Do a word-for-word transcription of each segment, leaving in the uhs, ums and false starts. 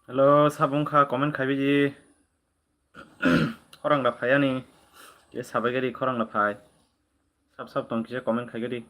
Hello, sabung kha comment khai biji. Khorang da phai ani. Ye sabai gari khorang da phai. Sab sab tong kisa comment khai gari.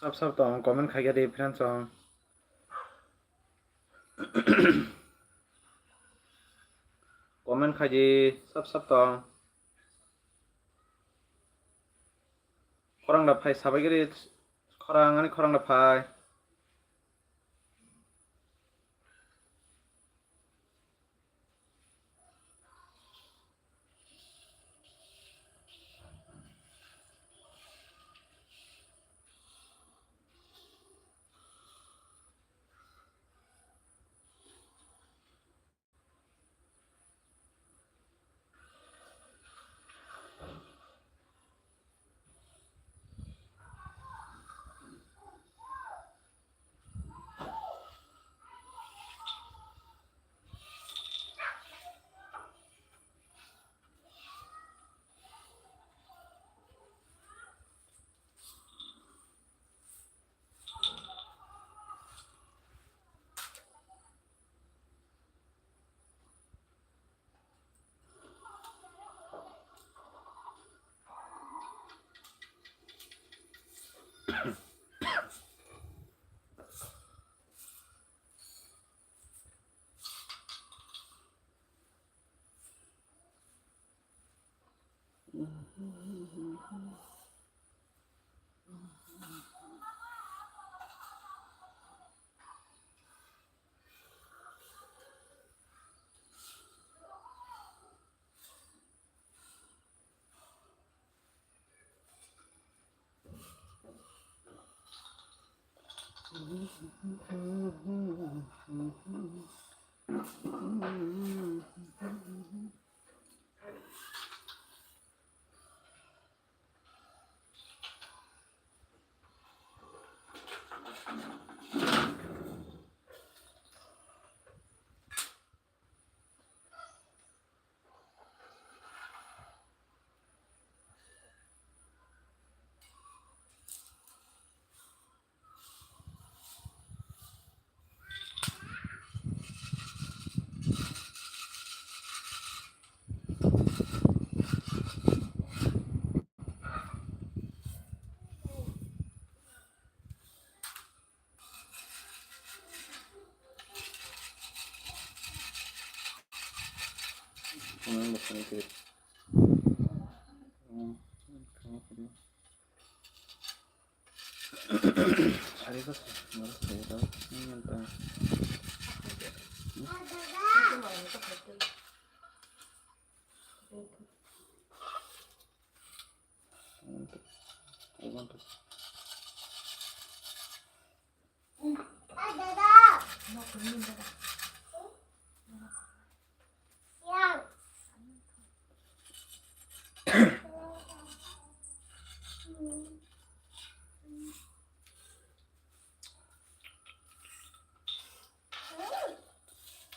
Sab sab tong, comment khaikha di friends song. Comment khaidi, sab sab tong. Khorang da phai sabai gari, khorang ani khorang da phai.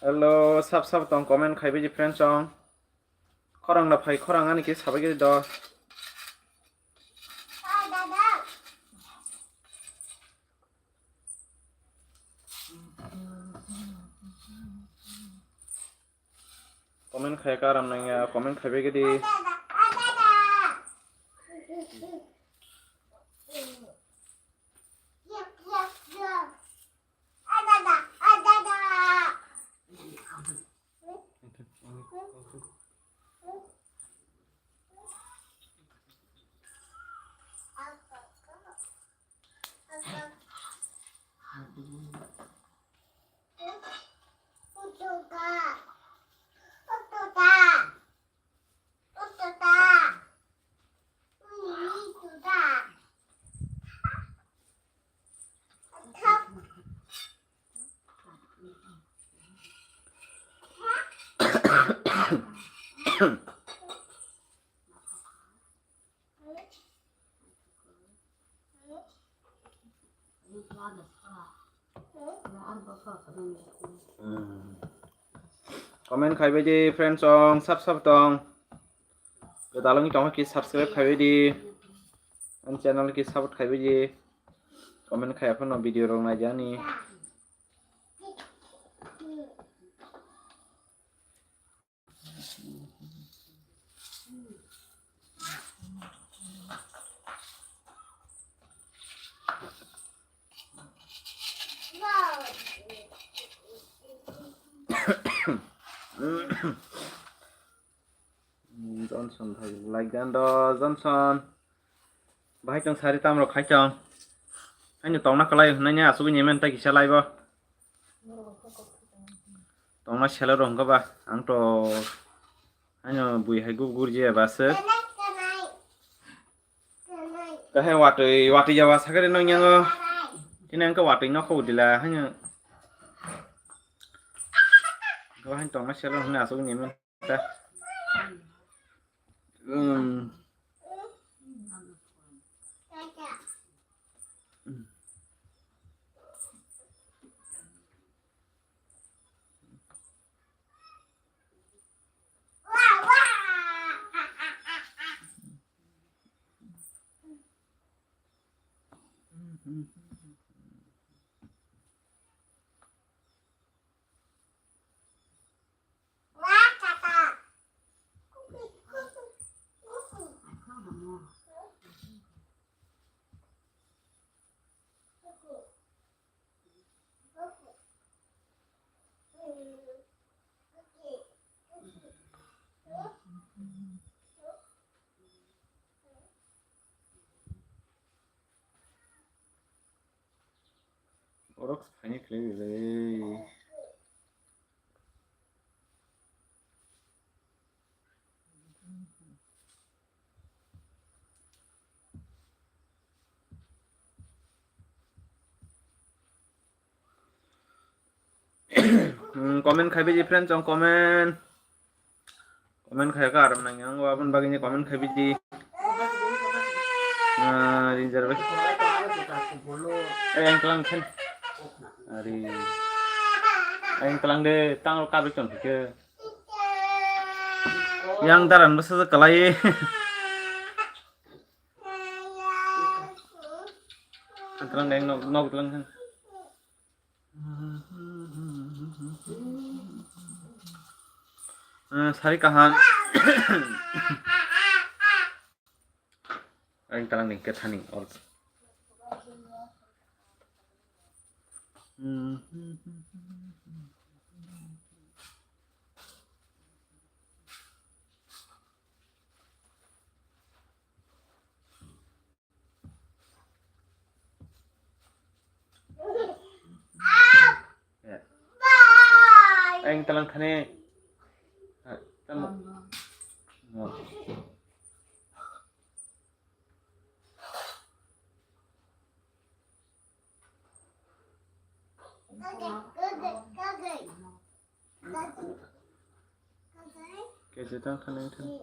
Hello, sab sab tong comment khai bai di friends song. Khorang da phai, khorang ani khe sabai khe do. Comment khai ka aram nang ya, comment khai bai khe di. Comment khai bai di friends song, sab sab tong. Dalong tong ki subscribe khai bai di. An channel ki support khai bai di. Comment khai phano video rok nai jani. Johnson thai, like dan do, Johnson. Bahai tong sari tam rok khai tong. Ani tongna kalai hwnai ni asugwi ni men ta kisa lai bo. Tongna selo rok hwnkha ba, ang to ano bui hai gu gurji ba se. Kahai watwi, watwi jawa sakari nong yango. Kini ang ka watwi nokho udila hanya. Gawai tongna selo hwnai asugwi ni men. Ta. Hmm. Borok saini khlai rwdi. Hmm, comment khai biji friends, chong comment. Comment khai ka aram nang yang, abon bagini comment khai biji. Ah, rinjar bai. Eh, yang kelang kan. Ari. Yang kelang de, tang kabrik chong ke. Yang daran basa kalai. Yang kelang de, nok, nok kelang kan. Eh, sari kaham. Ang talang ni kethani or. Ang talang khane. Kaisa tang thani thani.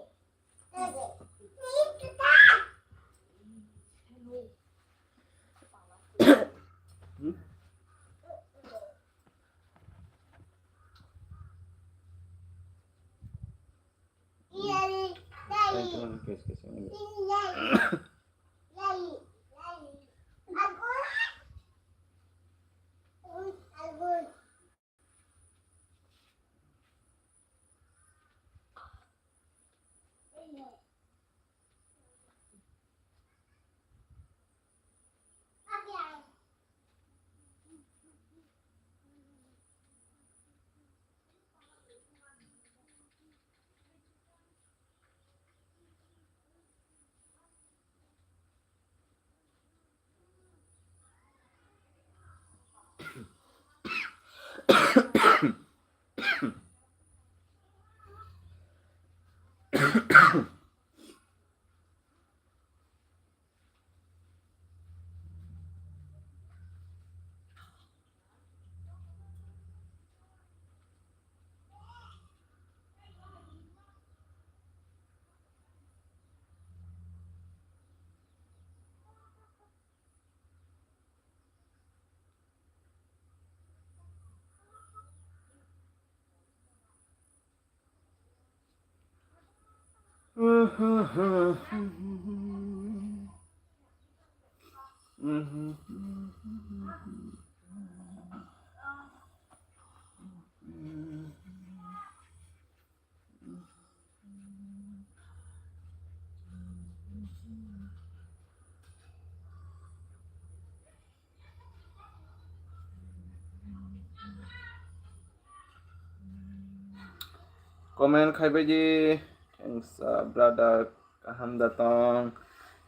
Comment khai bai di. Thanks, uh, brother. Kaham da tong.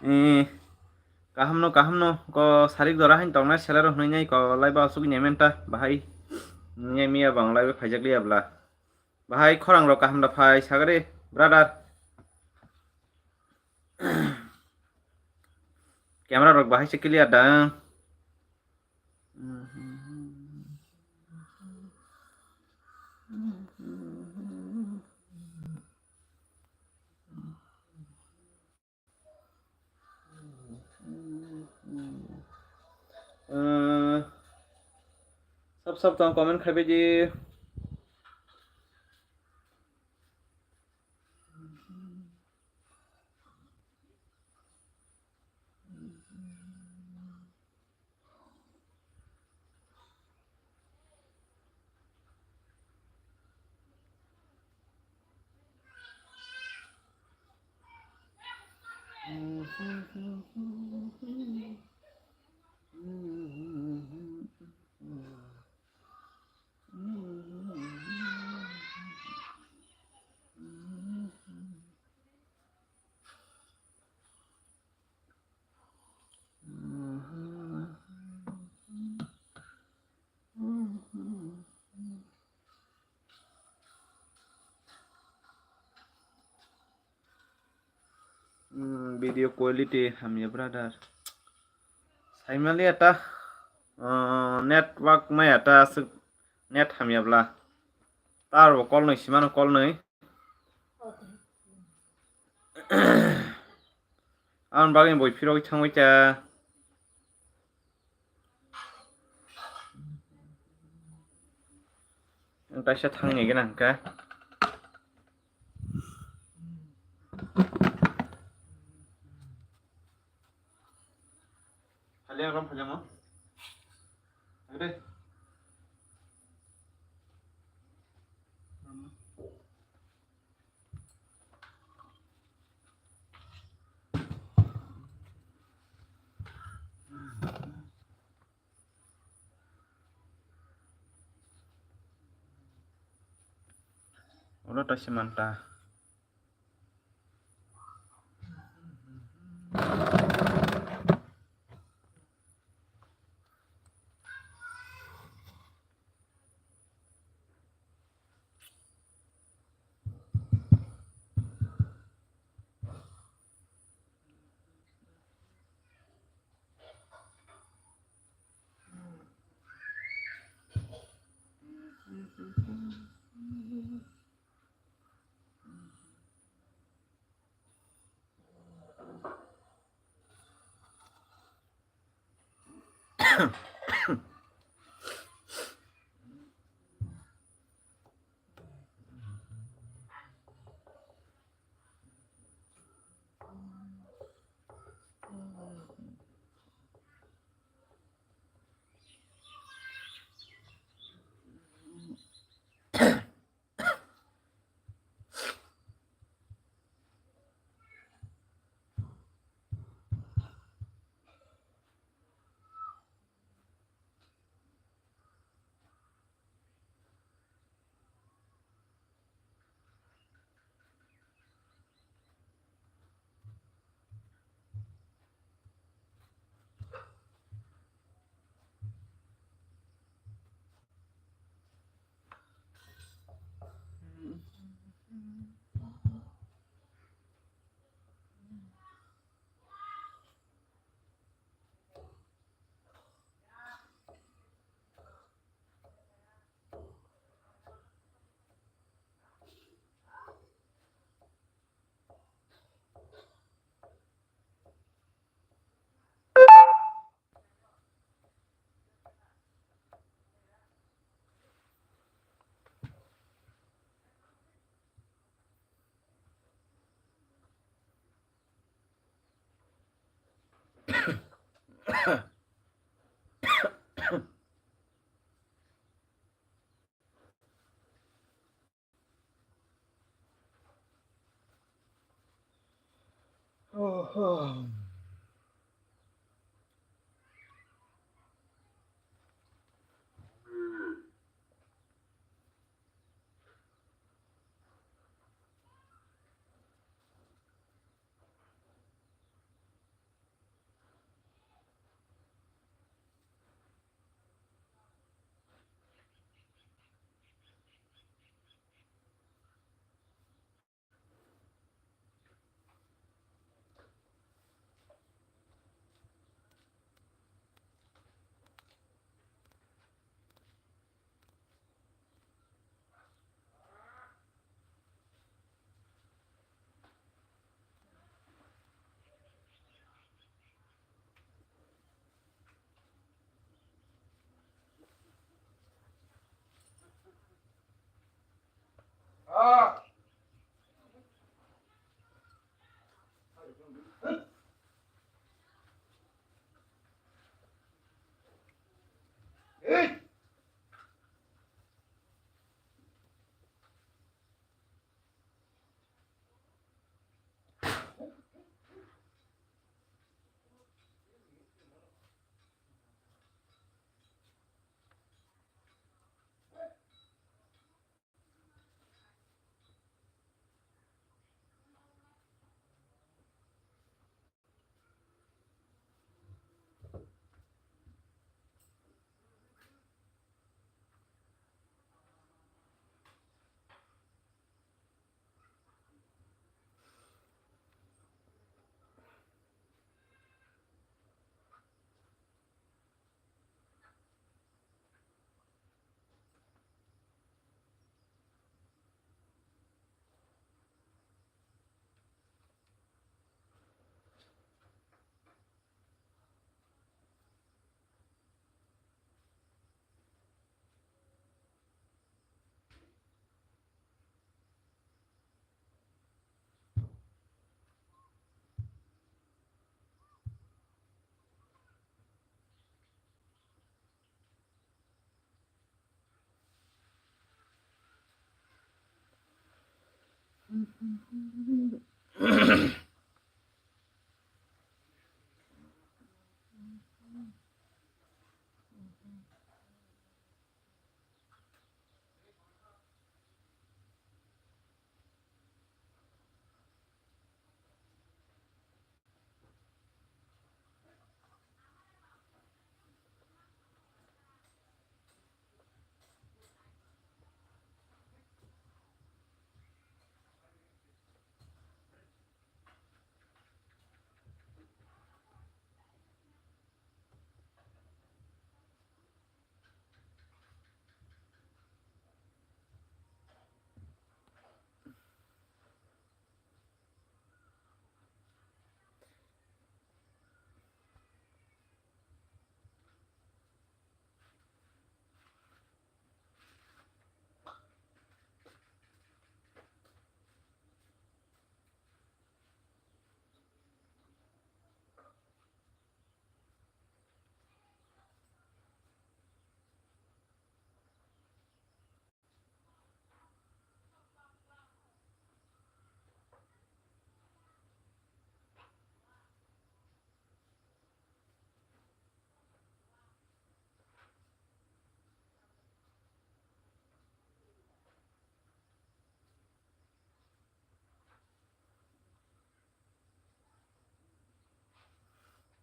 Eh, kaham no, kaham no. Ko sarik dora hain tong na selero hwnwi nai ko live asuk ni menta bahai. Nai miya bang live phai jak liya bla. Bahai khorang rok kaham da phai sagari, brother. Camera rok bahai se clear da. Eh, sab sab tong comment khai bai di. Hmm, video quality hamya brother. Saimaliya ta, uh, network maya ta aswk net hamya bla. Tar bo call nwi simano call nwi. Ang bagwi boi phirogwi thangwi ta. Ang kaisa thangni gana hwnkha. Phaliya rom phaliya mo. Agde. Oro ta se manta.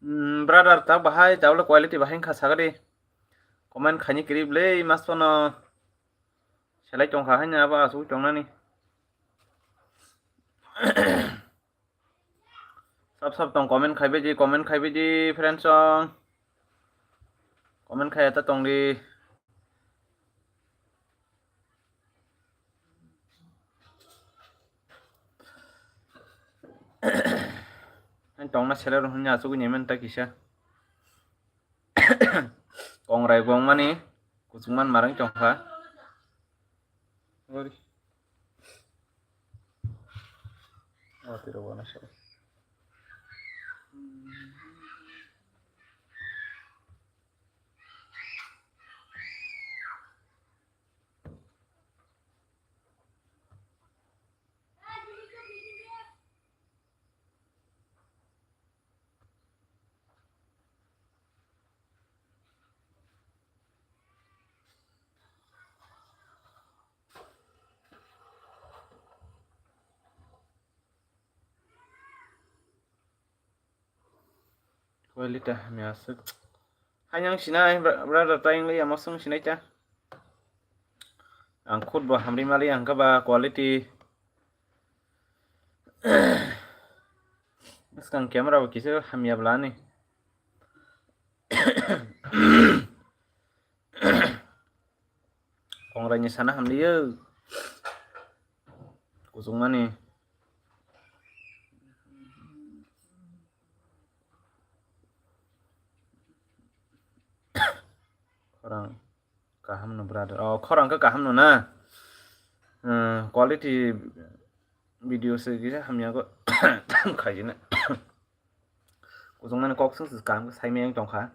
Hmm, brother, tak bahai, tabole quality bahai wngkha, sagadi. Comment khaini kirib le, mas phano selai tongkha haino abo asugwi tongnani. Sab sab tong comment khaibai di, comment khaibai di, friends song. Comment khaiya ta tong di. Ang tongna selero hwnwi achugwi naiman ta kisa. Kongrai gongmani kuchukman marang tongkha. Sorry. Oh, tiro wana sorry. Quality hamya aswk. Haino ang sinai, bra-, brother, tayong liya, mosong sinai ta. Ang khud bo hamri mali ang kaba quality. Bwskang camera bo kisa hamya bwlani. Kongraini sana hamliyo. Kuchukmani. Khorang kaham no, brother. Oh, khorang khe kaham no na. Hmm, quality video se kisa hamya go. Tam khaijina. Kuchukmani kok swng swkang sai maya wng tongkha.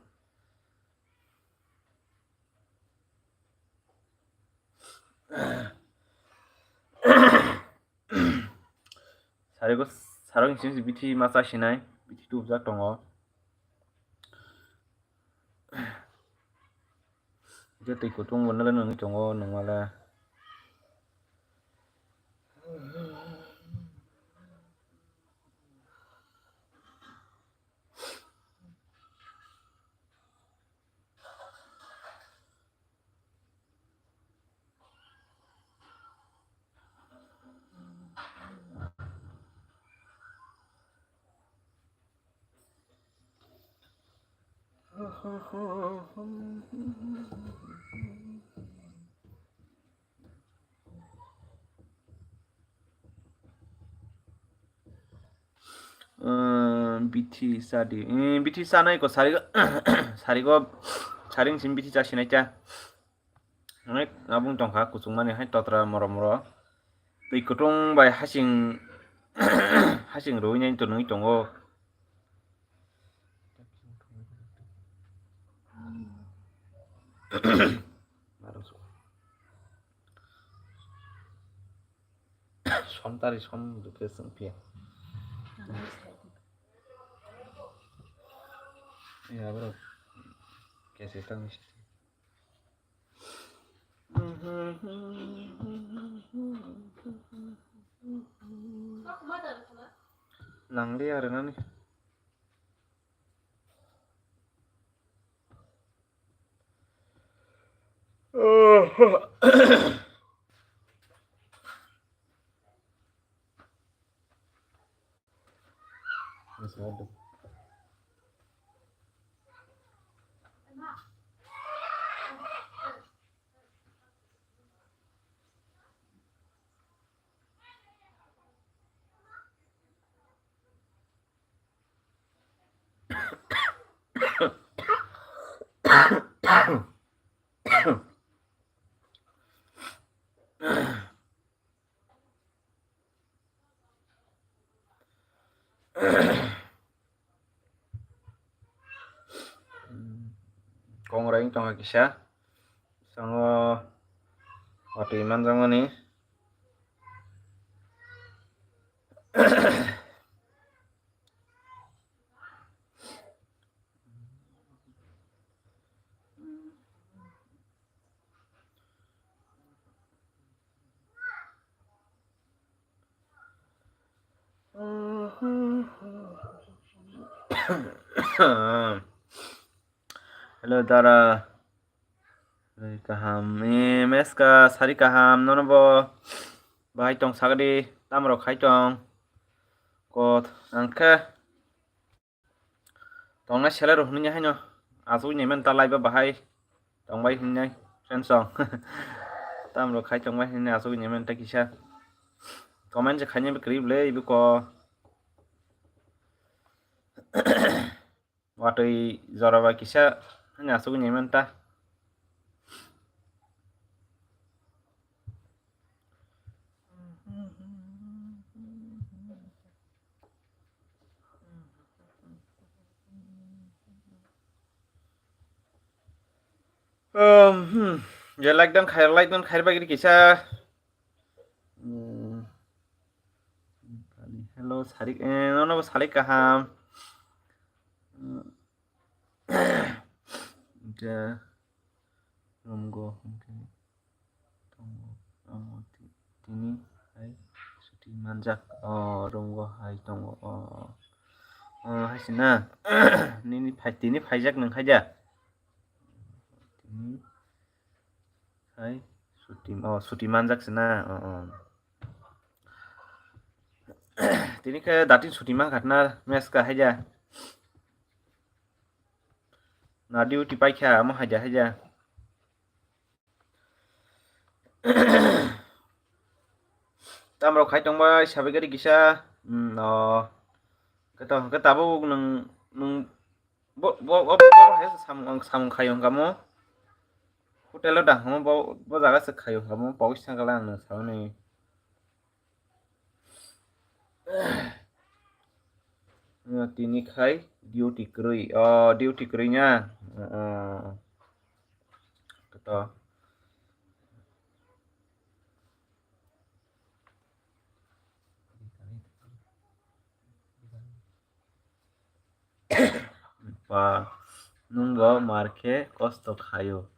Sarigo, sarok hinwi bithi ma chasinai, bithi tubujak tongo. Je twi kutung bo nole nungwi tongo nungmale. Umm, bithi sadi. Umm, bithi sanai ko sarigo, sarigo, saring sim bithi chasinai cha. Onek abung tongkha kuchukmani hai totra moro moro. Twi kutung bai hasing, hasing rwui nai tonwi tongo. Somtari som dukhe songphiya. Ya, bro. Kese tang. Nangli arwnani. Kongrai wng tongkha kisa, bwskango watwi manjakmani. Hello, dara. Sari kaham. Eh, meska sari kaham. Nono bo bahai tong sagadi. Tamrok khai tong. Kot angkhe. Tongnai seler rok hwnwi haino achugwi naiman ta live o bahai tongbai hwnwi friends song. Tamrok khai tongbai hwnwi achugwi naiman ta kisa comment se khaina kwrwi bwle ibuko. Watwi jora bai kisa hwnwi achugwi naiman ta. Um, hmm. Je like dan khai, like dan khai bagri kisa. Hmm. Hello, sarik, eh, nono bo salik kaham. Ja, romgo, okay. Tongo, tongo, ti-, tini hai suti manjak. Oh, romgo hai tongo. Oh, oh, hai sina. Nini phai, tini phaijak nung khaija. Tini hai suti, oh, suti manjak sina. Oh, oh. Tini khe datin suti mankha na meska haija. Na duty paikha, amo haida haida. Tamrok khai tongbai sabai gari kisa, mm, no. Khe to, khe tabuk nwng, nwng bo, bo, bo, bo, bo hai samung, ang samung khai wngkha mo. Hotel o da hamo bo, bo jaga se khai wngkha mo, pogis thangkhala ang nwng sauni. Tini khai duty kwrwi. O, duty kwrwi na? O, o. Koto. Ba, nwng bo mar khe kosto khaio.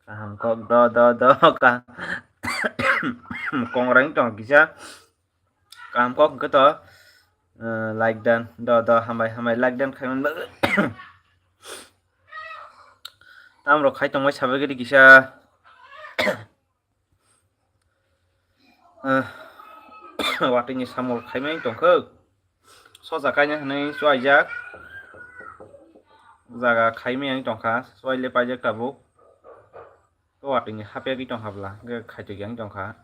Kaham kok do, do, do, ka-, kongrang tong kisa. Kaham kok hwnkhe to, eh, like dan, do, do, hambai, hambai, like dan khai man bagwi. Tamrok khai tongbai sabai gidi kisa. Eh, watwi ni samung khai mai tongkho. Sosa kaina hwnwi chuaijak. Jaga khai mai ang tongkha, chuai le paijak tabuk. To watwi ni hapya gwi tongkha bwla, hwnkhe khaitwi ang tongkha.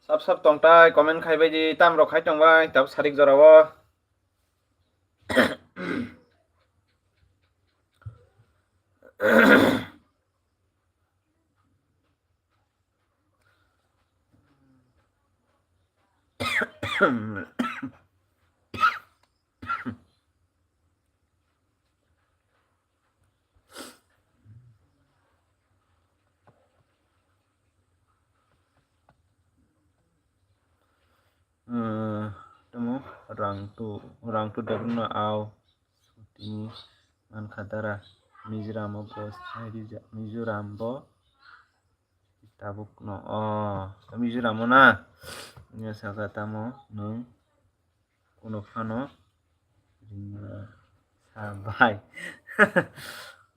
Sap sap tongtai, comment khaibai di, tamrok khai tongbai, tabuk sarik jorao. Eh, tamo rang tu, rang tu dagno au. Tini mankha dara Mizoram o bo sai rija, Mizoram bo tabuk no, o Mizoram o na. Nya saka tamo nwng kuno phano ringya sa bai.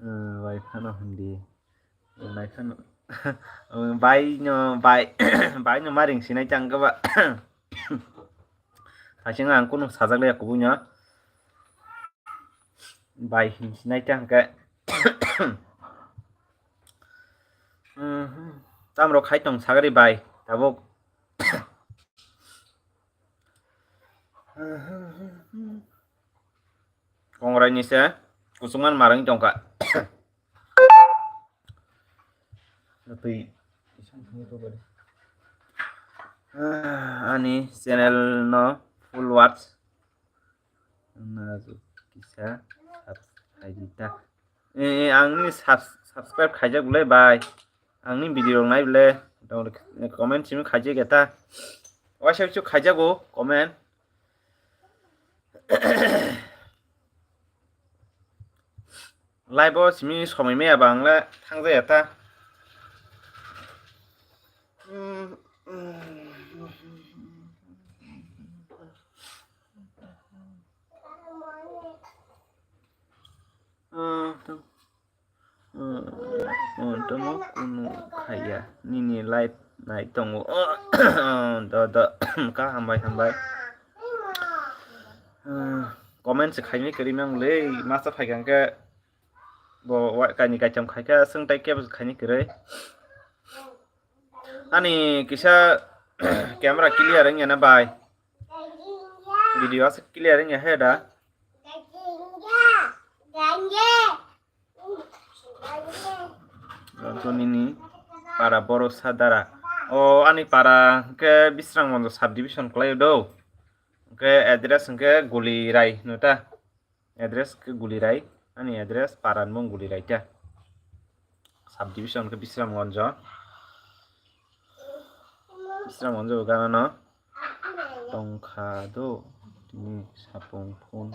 Eh, bai phano hindi. Bai phano, bai no, bai, bai no ma ring sinai tang ba. Kaising ang kunu sajak le kubui no. Bai hinsinai ta hwnkhe. Tamrok khai tong sagari bai tabuk. Kongrai ni se kuchukman marwng tongkha. Twi. Ani channel no full watch. Kisa subscribe khaidi ta. Eh, eh, angni subs-, subscribe khaijak bwle bai. Angni video rok nai bwle. Comment simi khaijak ya ta. Waisa waisa khaijago comment. Live o simi somoi maya ba ang le thang jaya ta. Tamo kunu khaiya nini live nai tongo. Do do ka hambai hambai. Comment se khaini kwrwi mang le masa phai kang khe bo kaini kaitam khai khe swng tai kebo khaini kwrwi. Ani kisa camera clear wngya na bai? Video aswk clear wngya he da? Nini para borok sadara. O ani para hwnkhe Bisramganj subdivision kwlaio do. Hwnkhe address hwnkhe Gulirai hwno ta. Address khe Gulirai, ani address para ni mung Gulirai ta. Subdivision khe Bisramganj. Bisramganj bo gana no tongkha do, tini sapung phone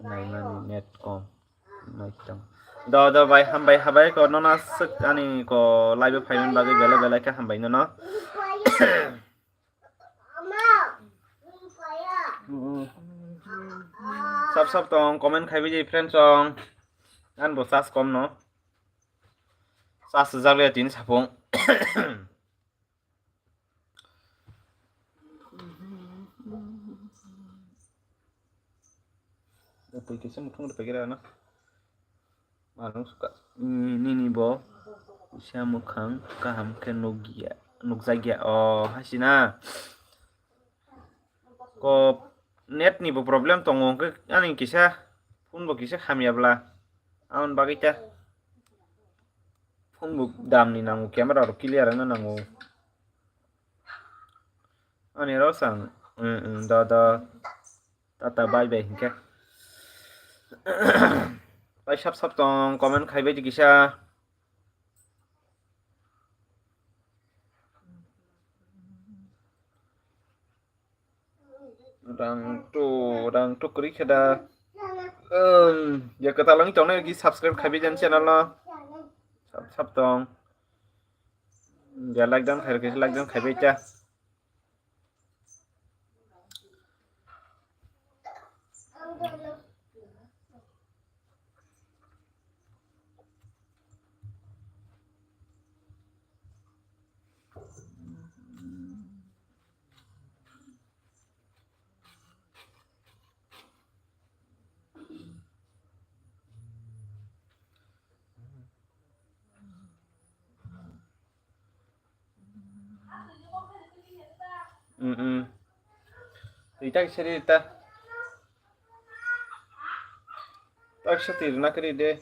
naimani net kom nai tong. Do do bai hambai habai ko nono swk ani ko live o phaimani bagwi belai belai khe hambai nono. Sap sap tong comment khaibai di friend song. An bo charge kom no. Charge swijak le tini sapung. Twi kisa muthung rwpaigra na. Manung suka. Nini bo kisa mwkhang kaham khe nukya. nukjakya. O, haisina. Ko net ni bo problem tongo, hwnkhe ani kisa phone bo kisa hamya bla. Aboni bagwi ta phone bo dam ni nango, camera rok clear wngna nango. Ani rok sang, mm, mm, do, do. Tata, bye bye hinkhe. Tai sap sap tong, comment khaibai di kisa. Rang tu, rang tu kwrwi khe da. Um, ya kwtal wngwi tongnai ki subscribe khaibai jani channel no. Sap sap tong. Ya like dan khai, like dan khaibai ta. Mm, mm. Twi tak seri ta. Tak sati rina kari de.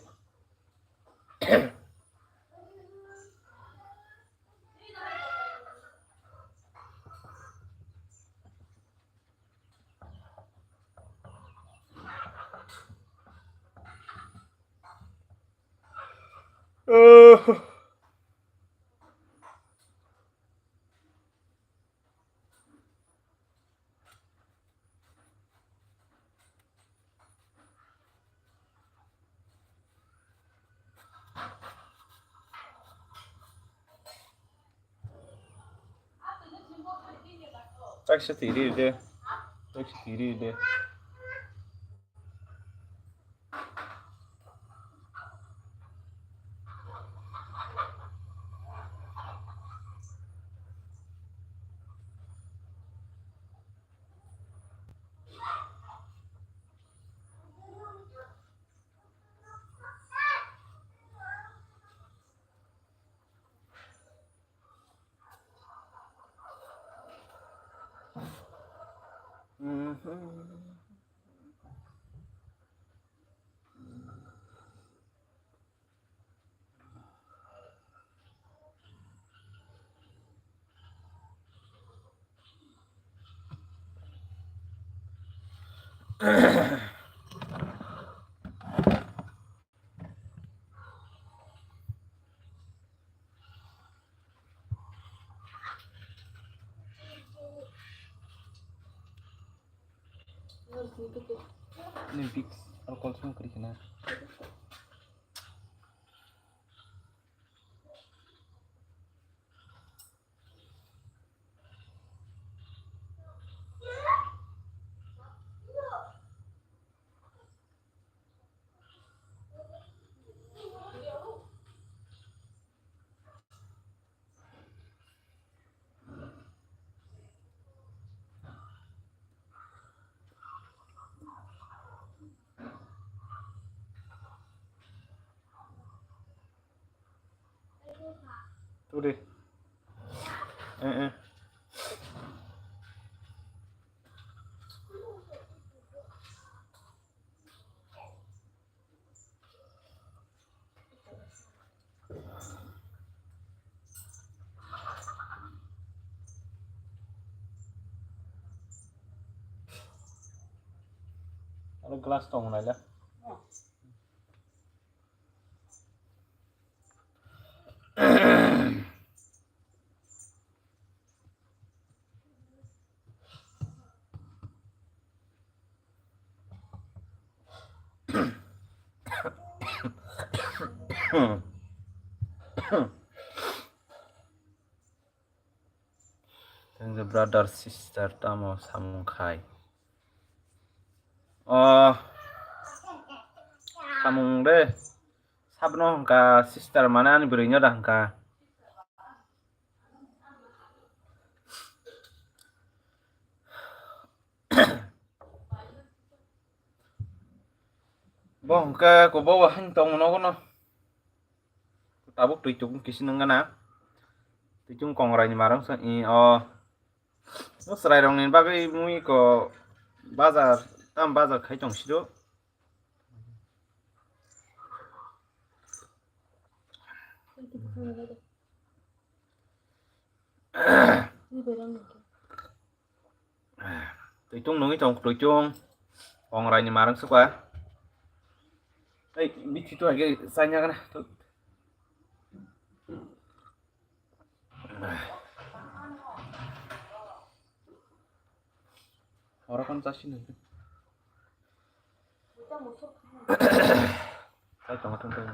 Taksa tiri de. Taksa tiri de. Ni big alcohol song kri kena. Turi. Eh, eh. Aro glass tong naila. Thank you, brother, sister, tamo samung khai. Oh, samung de. Sabno hwnkha sister mane ani bwrwino da hwnkha. Bo hwnkhe kwbangma haino tongo nogo no. Tabuk twi tuk kisi nung gana. Twichung kongrai ni marang sa i o. O chwrai rok ni bagwi mui ko bazar, tam bazar khai tong siro. Twichung nungwi tong, twichung. Kongrai ni marang sukha. Ei, bithi tu age sanya kana. Oro kon chasi nai. Chai tong thung thung.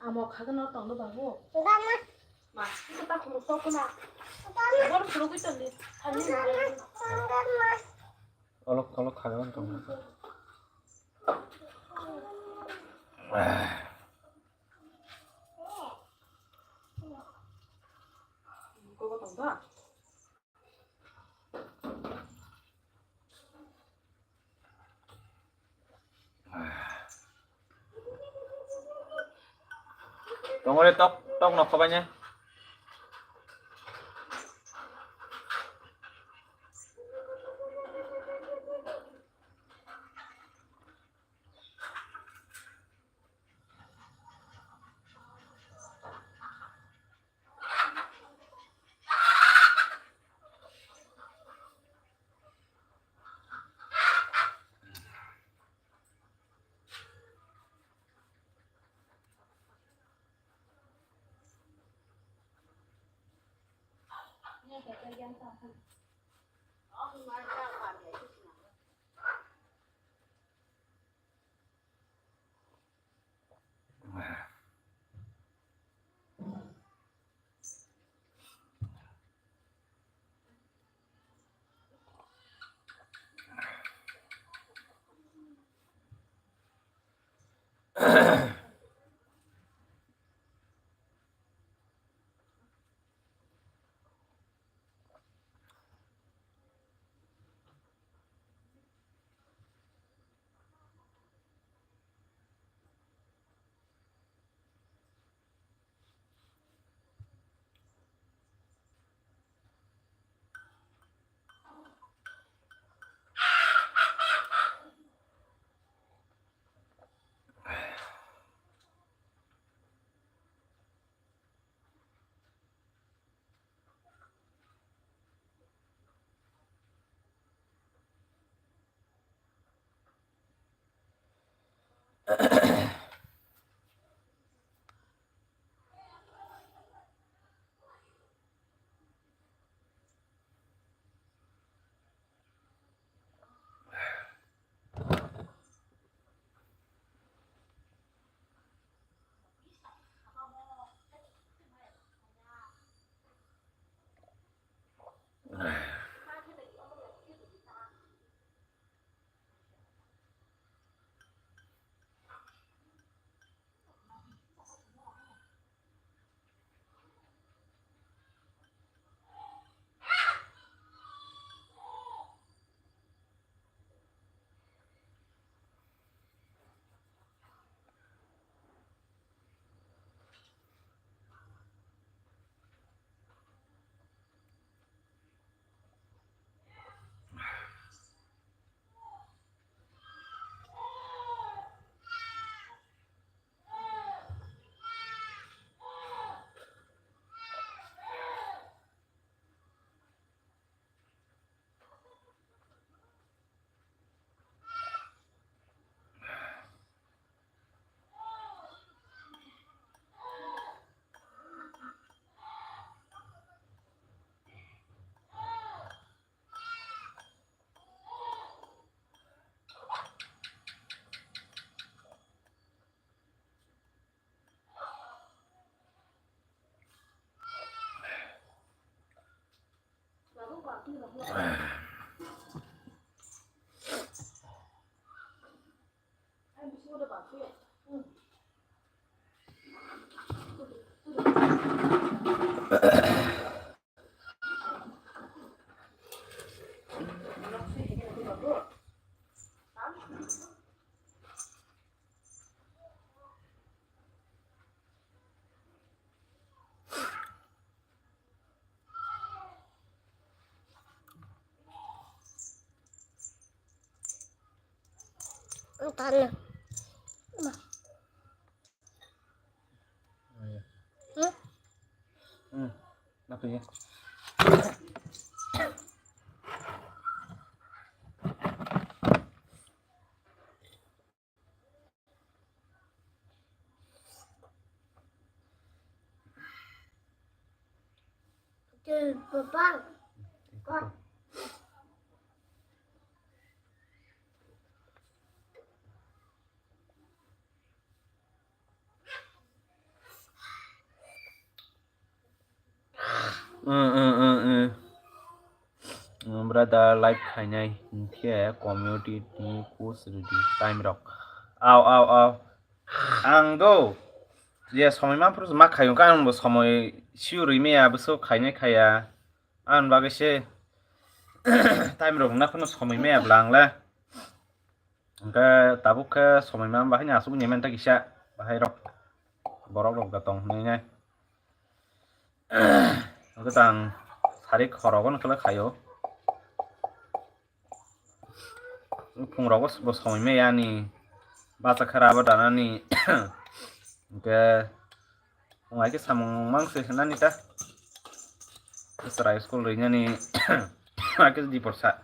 Amo khagan no tong do babu. Ma, kita tak khuluk tok na. Bor khuluk itu ni. Ani. Kolok kolok khagan tong. Tongole tok tok nokho banya. Tanya. Ma. Hmm? Hmm. Apa ya? Brother, live khainai hinkhe community ni post rwdi time rok. Aw, aw, aw. Ang do je somoi manphuru ma khaiyung khe ang bo somoi sure maya bwswk khainai khaya. Ang bagwi se time rok wngna phano somoi maya bwla ang le. Hwnkhe tabuk khe somoi ma bahai ni aswk ni menta kisa bahai rok borok rok da tong hwnwi nai. Hwnkhe tang sari khorogo no khlai khaio. Phung rogo bo somoi maya ni bacha khe raba danani. Hwnkhe phung hai khe samung mang se hwnani ta. Chwrai school rwinani hai khe diporsa.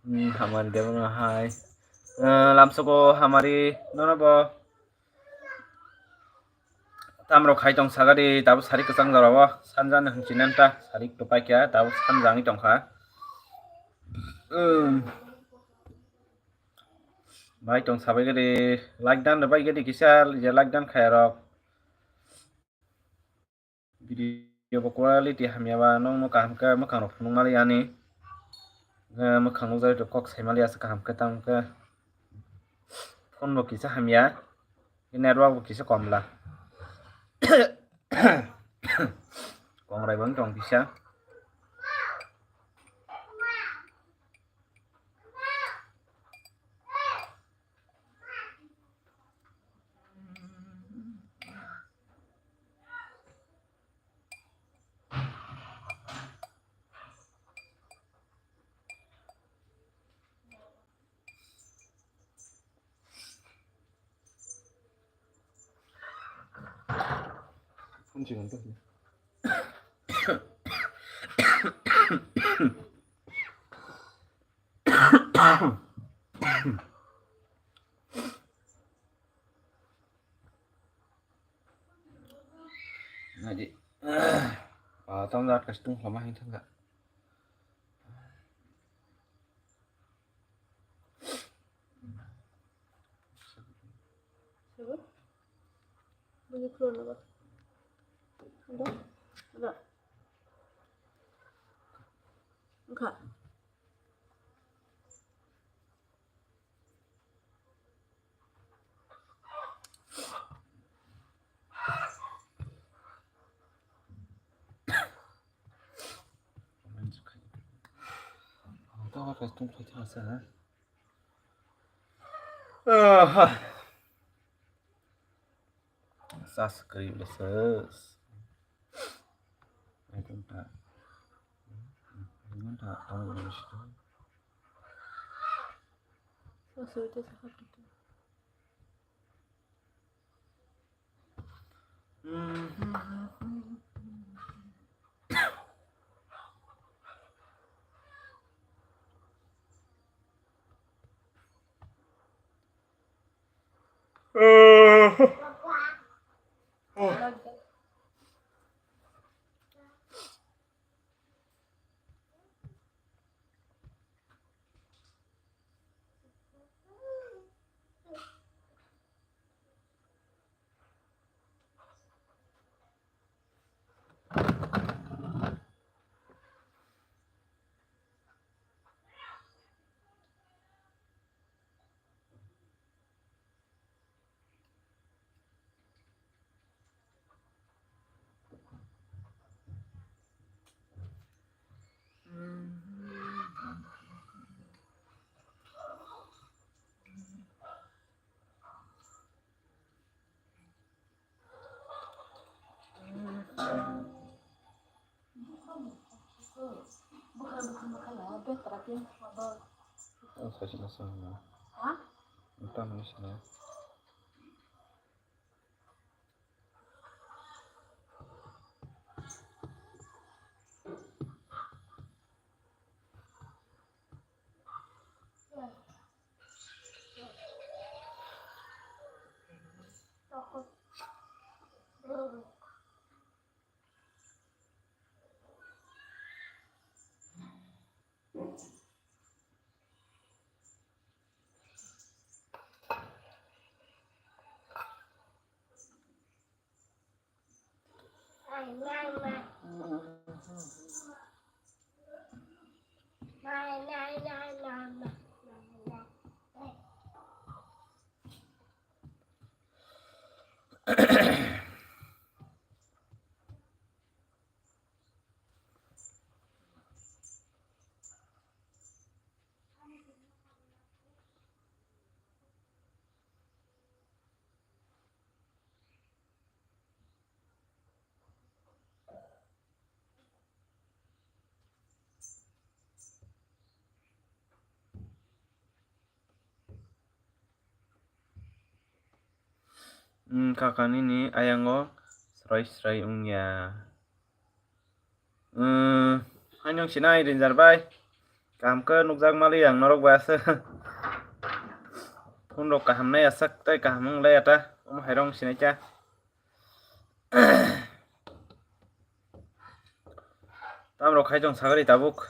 Hmm, hamari debo no hai. Eh, lamsoko hamari nono bo. Tamrok khai tong sagadi, tabuk sari kwchang jorao sanjani hwnchinan ta, sari kwpai kha, tabuk sanjani tongkha. Um. Bai tong sabai gadi, like dan rwbai gadi kisa, je like dan khaya rok. Video bo quality hamya ba, nokno kaham khe mwkhang rok phunuk mali yani. Eh, mwkhang nukjagwi kok sai mali aswk kaham khe, tamo khe phone bo kisa hamya, network bo kisa kom bla. Kongrai bo wng tong kisa. Phone chikon to. Nadi. Ah, tong dat kastung lama hin thangka. Sabo? Bini floor na ba? Ada? Ada. Engka. Aha. Sas kri leses. Ai tong ta. Ai tong ta, tong ta. Sas kri leses. Oh, saya cuma sana. Entah mana sana. Wng kha kha nini ayango srai srai wngya. Wng, haino sinai Ranger bai. Kaham khe nukjak mali ang norok bai aswk. Phone rok kaham nai aswk tei kaham wng lai ata. Omo hai rong sinai cha. Tamrok khai tong sagari tabuk.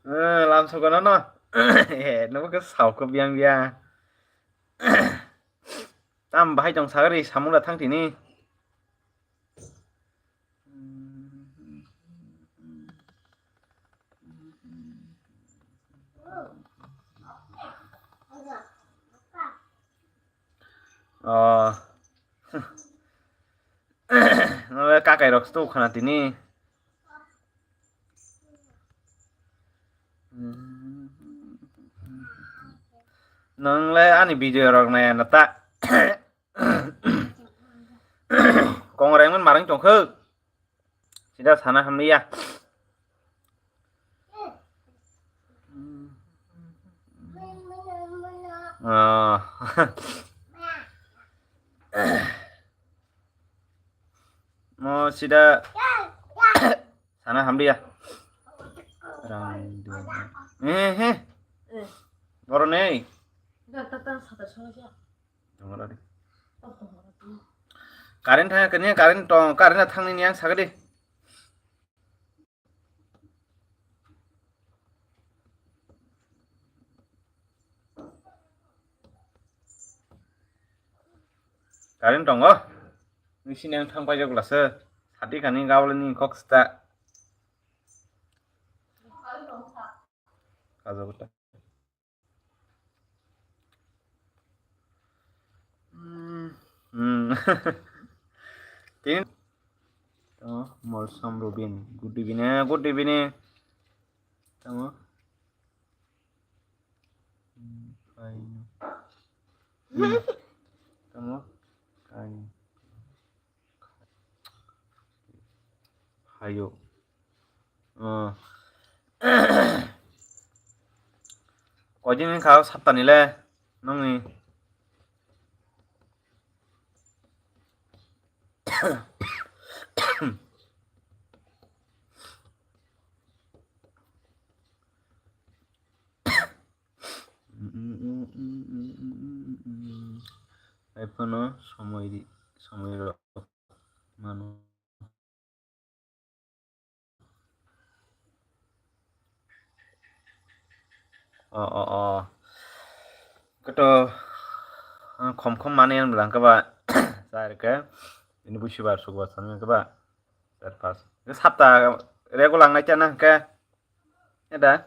Eh, lam sogano no. Eh, nobo khe sao khe biang biang. Tam bahai tong sagari samung da thang tini. Oh. Nobe kakai rok sto khana tini. Nongle ani video rok nai na ta. Kong rengman marang tongkho. Sida sana hamliya. Ah. Mo sida sana hamliya. Rang dua. Eh, eh. Borok nei. Current thang kanya, current tong, current thang ni yang sagadi. Current tongo. Nisi nang thang paijak lasa. Sati kani gawle ni kok sta. Kajo kota. Hmm. Tin. Tamo Molsom Rubin. Good evening. Good evening. Tamo. Hmm, fine. Hmm. Tamo. Fine. Hayo. Oh. Koi din wngkha o saptani le nongni? Haiphano somoi ri-, somoi rok mano. O, o, o. Koto, ah, khom khom mani ang bwlang khe ba. Direct ke ini busi bar suk bar sani ke ba. Dar pas. Ke sapta regular nai chana ke. Eda.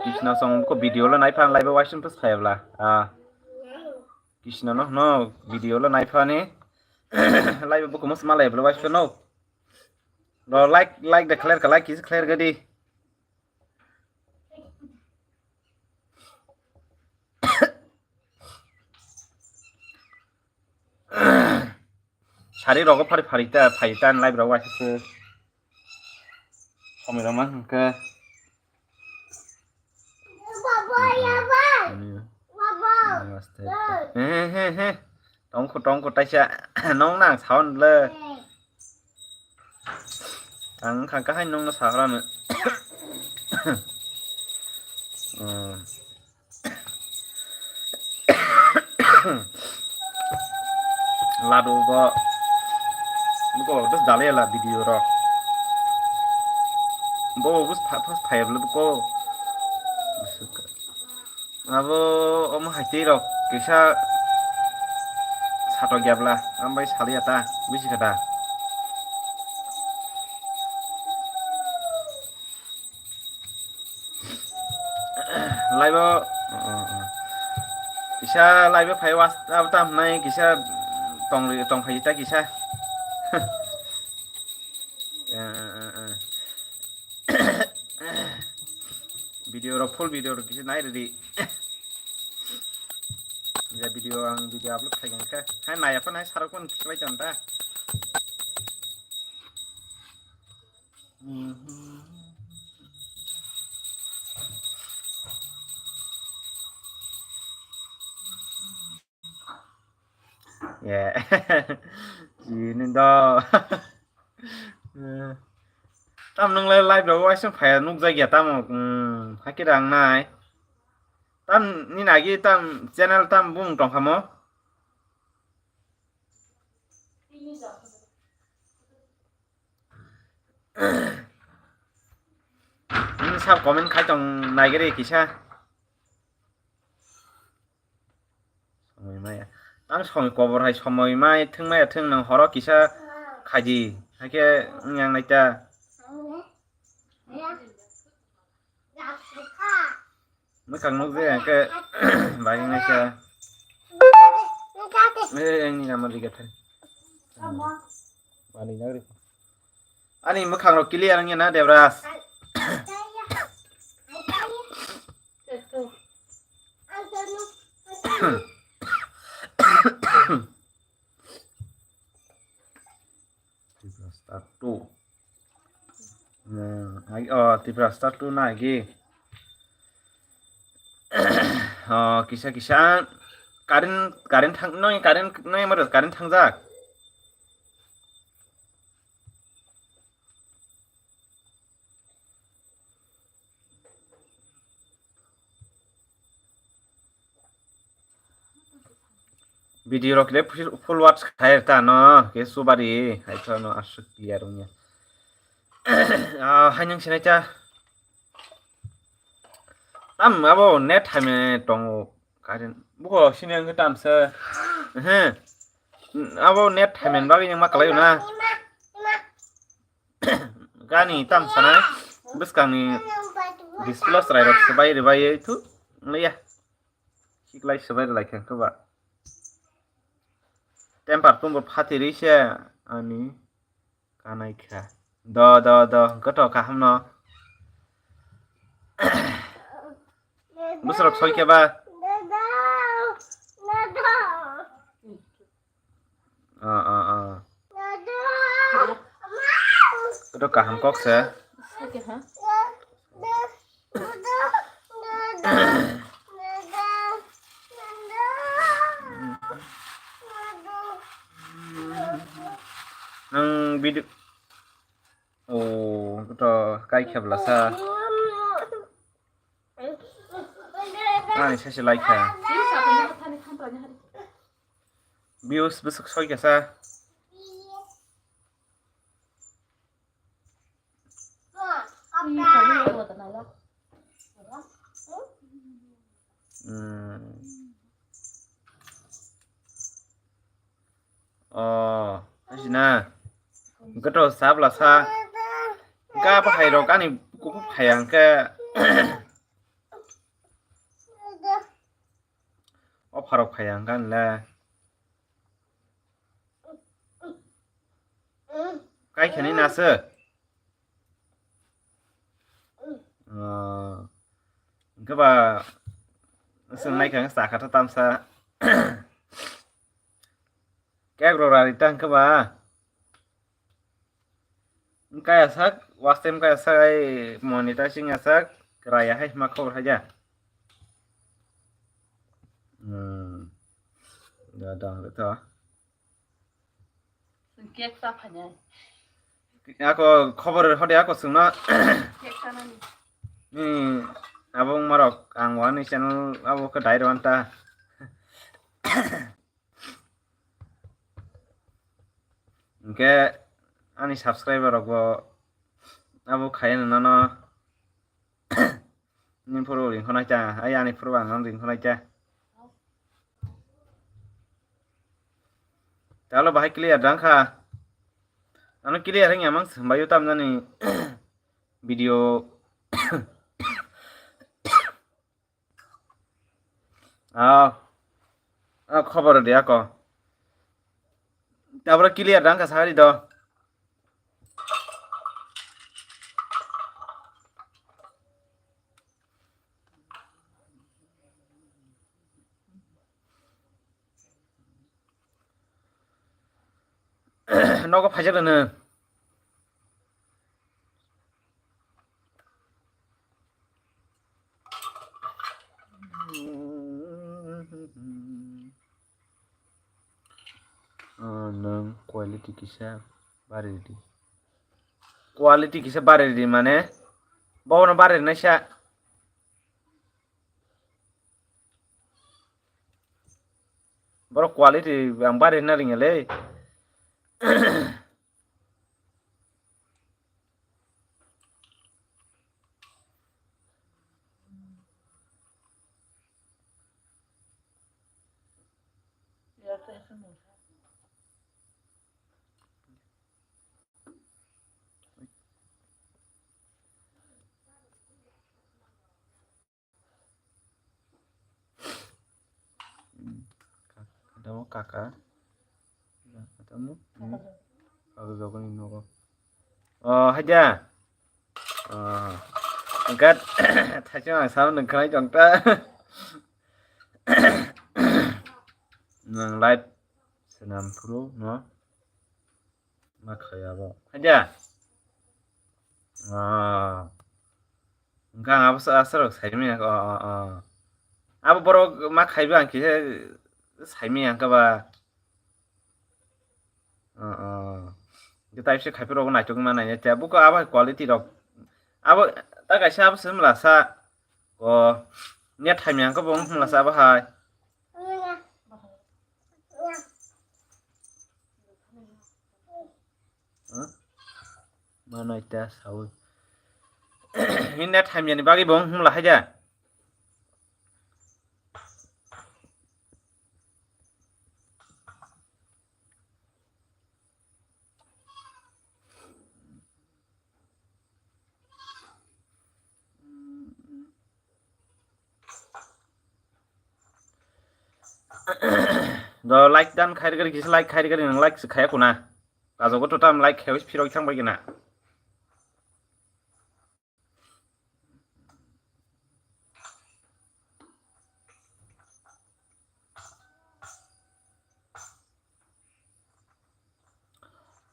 Krishna song ko video lo nai phan live waisung pas phayabla. Ah. Krishna no no video lo nai phani. Live buko mos malai bla waisung no. Ro like like de clear ka like kis clear gadi. Sari rogo phari phari ta phai ta live rogo asuk. Somoi rama hwnkhe. He he he. Tongkho tongkho taisa nong nang sound le. Ang wngkha kahai nongno sagrano. Ladu bo. Buko just dalai la video ro. Bo bus first phai bla buko. Abo omo hai tei rok kisa satok yabla ambai saliya ta bisi kata. Live o kisa live o phai was abo tam nai kisa tong tong phai ta kisa. Video rok full video rok kisa nai ridi. Ja video ang video upload khai kha. Hai nai apa nai sarok pun khlai chanta. Yeah. Sini do. Tam nung le live rok waisung phai nukjak ya tamo. Hmm, hakhe rang nai. Tam ni nagi tam channel tam bung tong khamo. Nini sab comment khai tong naigari kisa. Somoi maya. Ang somoi kobor hai somoi mai thwng maya thwng nang horo kisa khaidi. Hakhe yang naita. Mwkhang nukjak ya khe bai wngkha. Eh, ang ni lama liga thang. Ani nagri. Ani mwkhang rok clear wngya na Debras. Tipra Star two. Hmm, agi, oh, Tipra Star two na agi. Oh, kisa kisa current current thang noi current noi mara current thangjak. Video rok le full watch khai ta no ke subari hai to no asuk ya rung ya. Ah, hai nang sinai cha. Tam abo net hai me tongo current. Buko sini ang tam se. He. Abo net hai men bagi yang makalai na. Gani tam sana. Bus kang ni display serai rok sebai rebai itu. Leya. Siklai sebai lai khe ba. Temper tumbo phatiri se ani kanai kha. Do, do, do, goto kaham no. Busrok soi khe ba. Ah, ah, ah. Ito kaham kok se. Nang video, oh, ito kai khe bwlasa. Ani sese like kha. Views bwswk soi kha sa. Hmm. Oh, asina. Gato sabla sa. Ga bahai rok ani kuku phayang ke. O pharok phayang kan le. Kai khani nase. Ah, hwnkhe ba swng naikha, sakha ta tamsa. Kek rok rari ta hwnkhe ba. Kaya sak, was time kaya sak, ai monetizing ya sak, raya hai ma khobor haja. Hmm. Da, da, da. Cake cha phainai. Ako khobor hode ako swngno. Cake chanani. Ni abo wngmarok ang wani channel abo khe dai rwanta. Hwnkhe ani subscriber rokbo abo khaiya nono. Nini phuru ringkho naikha, ai ani phuru ang nono ringkho naikha. Talo bahai clear dang kha. Ano clear wngya mang swmbaio tamjani video. Ah, ah, khobor de ako. Tabra clear dang kha sari do. Nogo phaijak rwno. Ah, nwng quality kisa bari rwdi. Quality kisa bari rwdi mane bono bari rwnaisa. Borok quality ang bari rwna ringya le. Tamo kaka. Tamo. Kaka jogoni nogo. Oh, haja. Oh. Angkat. Thaisong ang sound nang khanai jongta. Nang live senam phuru no. Ma khaya bo. Haja. Ah. Hwnkhe ang abo sa-, asarok saimanya, o, o, o. Abo borok ma khaiba ang kisa saimanya hwnkhe ba. O, o. Hwnkhe taibise khaiphuru rok naithok ma nai te. Buko abo hai quality rok. Abo ta kaisa abo se mlasa. O. Net hamya hwnkhe bo wng mlasa abo hai. Huh? Mano ita sawi. Net hamyani bagwi bo wng hwnla haida. Do like dan khairgari kisa like khairgari nang like se khaya kuna. Kajogo to tam like khayos phirok thang bai gina.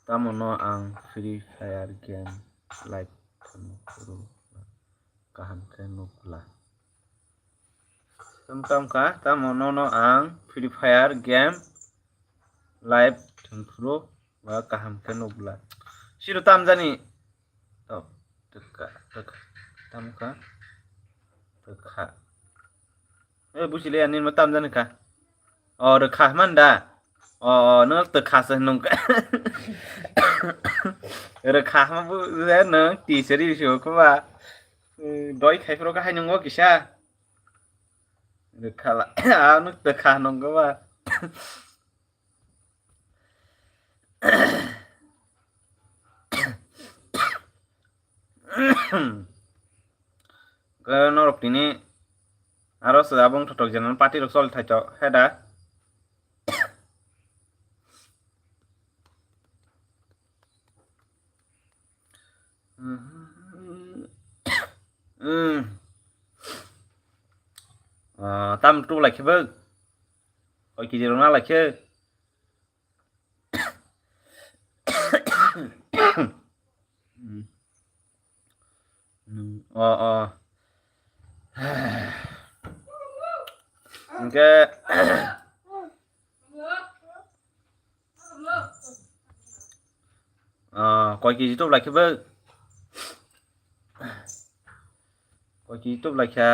Tamo no ang Free Fire game live thwngphuru kaham khe nukla. Tamo tamo kha, tamo no no ang Free Fire game live thwngphuru ba kaham khe nukla. Siro tamjani. Oh, twkha, twkha. Tamo kha? Twkha. Eh, buchile ani ma tamjani kha. Oh, rwkha man da. Oh, oh, no twkha se nung. Rwkha ma bu je no tisari so ko ba. Eh, doi khai pro ka hai nungo kisa. Rwkhala, ano twkha nunggo ba. Khe norok tini aro se abong thotok jenan party rok choli thai to, he da? Hmm. Ah, tam tu lai khe bo? Koi kiji rwna lai khe? Hmm. Hmm. Oh, oh. Hwnkhe, ah, koi kiji tok lai khe bo? Koi kiji tok lai kha?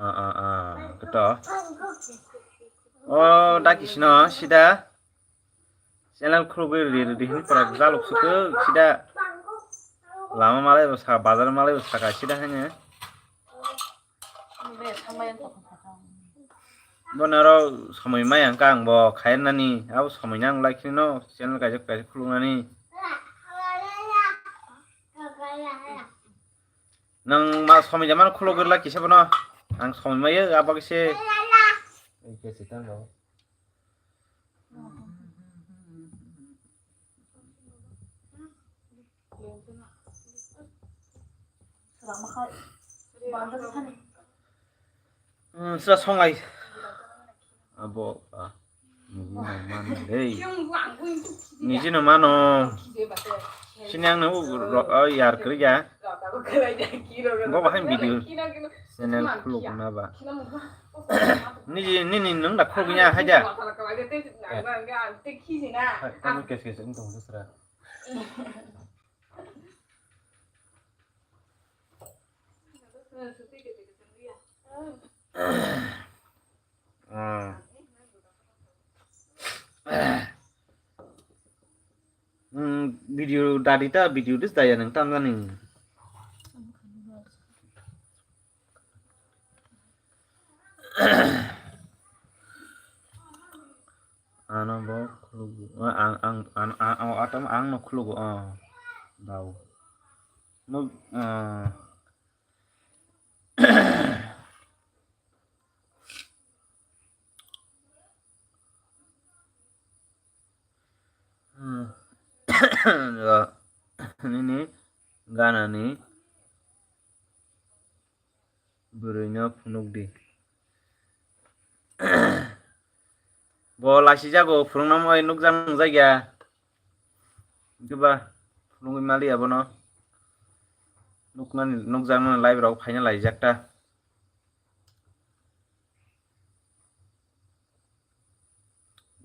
Ah, ah, ah, khe to. O, da kisino, sida. Channel khulugwi rwdi, rwdi hwnwi pora jaluk sukhe, sida. Lama malai bo sa, bazar malai bo saka, sida hwnwi. Bono aro somoi maya hwnkha ang bo khairnani, abo somoi nang lai kheno channel kaisa kaisa khuluknani. Nang ma somoi jamano khuluk rwla kisa bono. Ang somoi maya abo kise. Hmm, sira songai. Abo, ah, niji no mano dei. Niji no mano. Sini ang no ro-, oh, yar kwrwi ya. Bo bahai video channel khuluk na ba. Niji, nini nung da khuluk ya haja. Hai, kamu kes kes ini tong sesra. Ah. Hmm, video dadi ta video dis daya nang tam jani. Ano bo khulugo. Ang, ang, ang, ang, ang, atam ang no khulugo. Oh. Dau. No, ah. Hmm. Nini ganani bwrwino phunukdi. Bo laisijago, phwrwngna moi nukjak nungjak ya. Hwnkhe ba phwrwngwi maliya bono. Nuknani, nukjaknani live rok phaina laijak ta.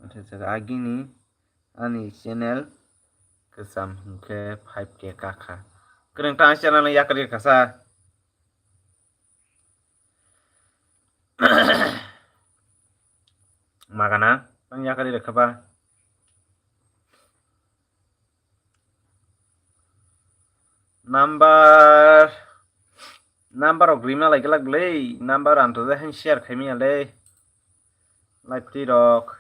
Acha, acha, agini ani channel kwcham hwnkhe five K kakha. Kwrwng ta ani channel no yakar yakar sa. Magana, tang yakar yakar ba. Number, number rok rimna lai glak le, number ang to jai share khai manya le. Live twi rok.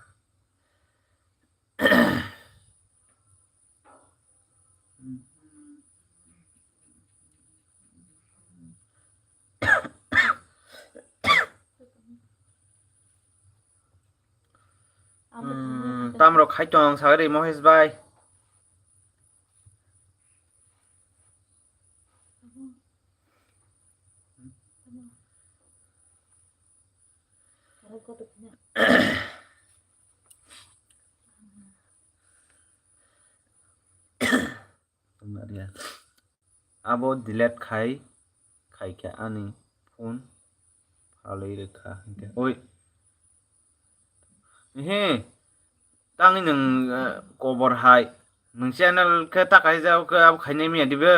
Hmm, tamrok khai tong, sagri Mohesh bhai. Abo delete khai, khai khe ani phone phalwi rwkha hinkhe. Oi. Ehe, tangwi nwng, eh, kobor hai. Nwng channel khe ta kaijak khe abo khainai manya dibe?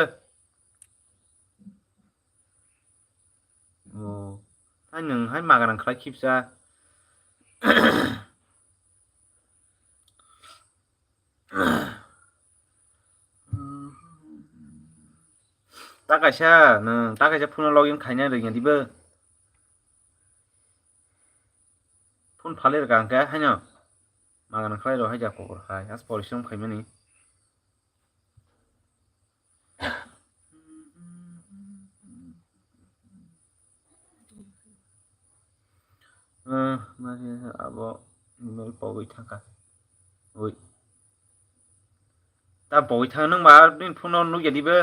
Oh, hai nwng hai magarang khlai khibsa. Ta kaisa, nwng ta kaisa phone login khaina rwngya dibo. Phone phalwi rwkha hwnkhe haino. Magana khlai rw haida kokor khai. As porishrom khaimani. Eh, mari abo email pogwi thangkha. Oi. Ta pogwi thang nwng ba nini phone no nukya dibo.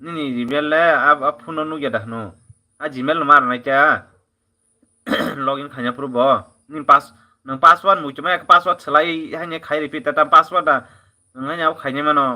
Nini Gmail le a, a phone no nukya da hwno. A Gmail no ma rwnai ta. Login khaina phuru bo. Nini pass, nwng password muitu ma password swlai haine khai repeat ta, ta password da. Nwng haine abo khaina mano.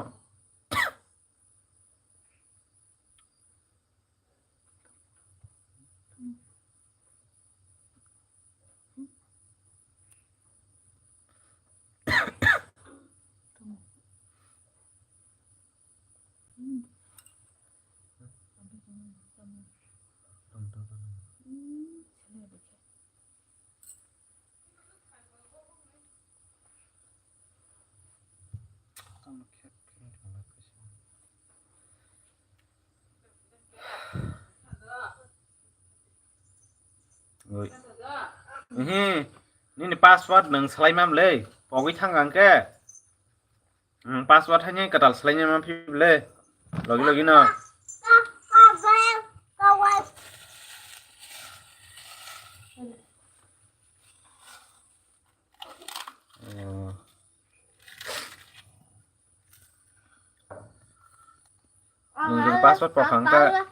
Oi. Ehe, nini password nwng swlai mam le, pogwi thang ang khe. Hmm, password haini kwtal swlaina ma phi le. Logi logi no. Oh. Nwng password pokha wngkha.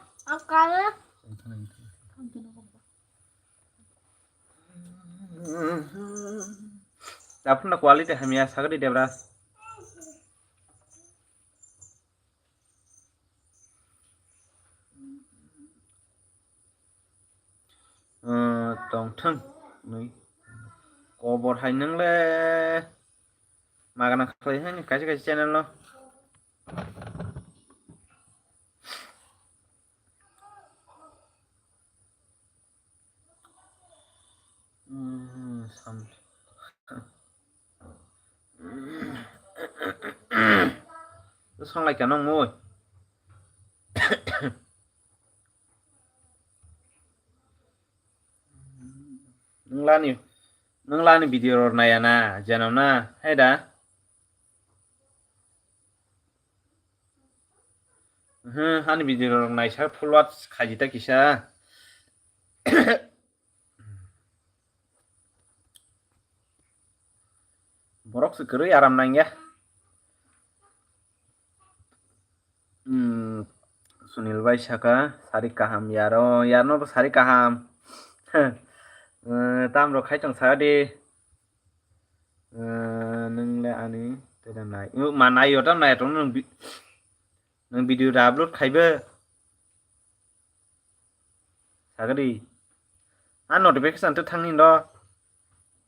Taphano quality hamya sagadi Debra. Tongthwng nwi kobor hai nwngle magana khlai hai kaisa kaisa channel no. Songlai kano mui. Nung lani, nung lani video rok naya na, jeno na, hai da? Hmm, ani video rok naisa full watch khaji ta kisa. Borok se kwrwi aram nangya. Hmm, Sunil bai saka sari kaham yaro, yarno bo sari kaham. Eh, tam rok khai tong saka di. Eh, nung le ani tei da nai. Ma nai yo tam nai tong nung bi-, nung video da upload khaibe. Sagadi. A notification to thangni do.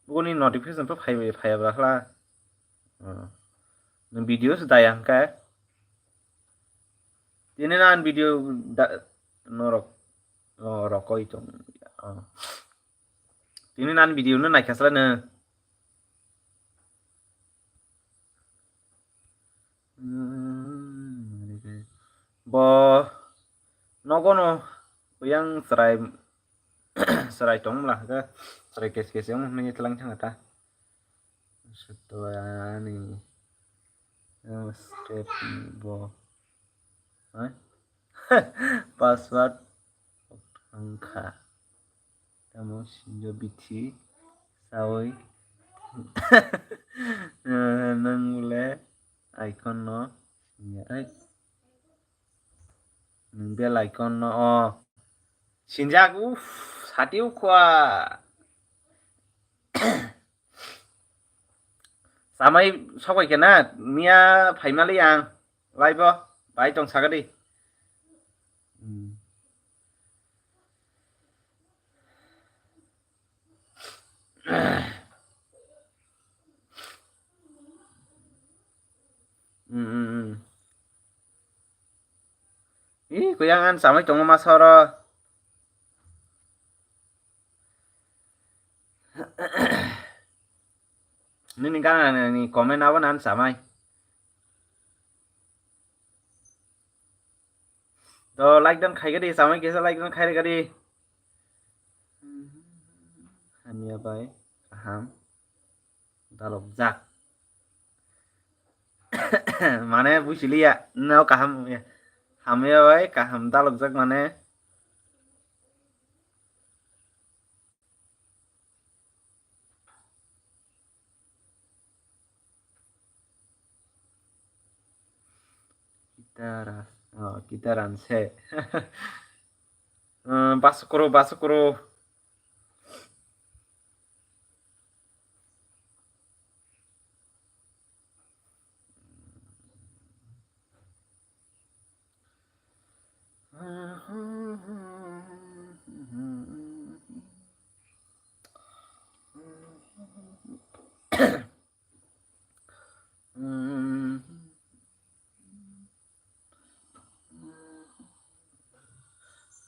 Buguni notification to phai phai abra khla. Oh. Nung video se daya hwnkhe. Tini nan video da norok. Oh, rokoi tong. Oh. Tini nan video no naikha sala no. Hmm, bo nogo no yang serai serai tong mla ga serai kes kes yang meni telang thang ta. Setuani step bo. Hai? Password wngkha. Tamo sinjo bithi sawi. Eh, nang le icon no sinja ai. Nang bell icon no o. Sinjak uff, sati ukwa. Samai sokai khe na, miya phaimali ang, live o, bai tong sakadi. Hmm. Hmm, hmm, hmm. Ih, kuyang an samai tongo masa oro. Nini gana ni comment abo nan samai. To like dan khai gadi, samai kisa like dan khai gadi. Hamya bai kaham dalokjak. Mane buisiliya, no kaham ya. Hamya bai kaham dalokjak mane. Kitara, oh, kitaran se. Eh, basukuru, basukuru.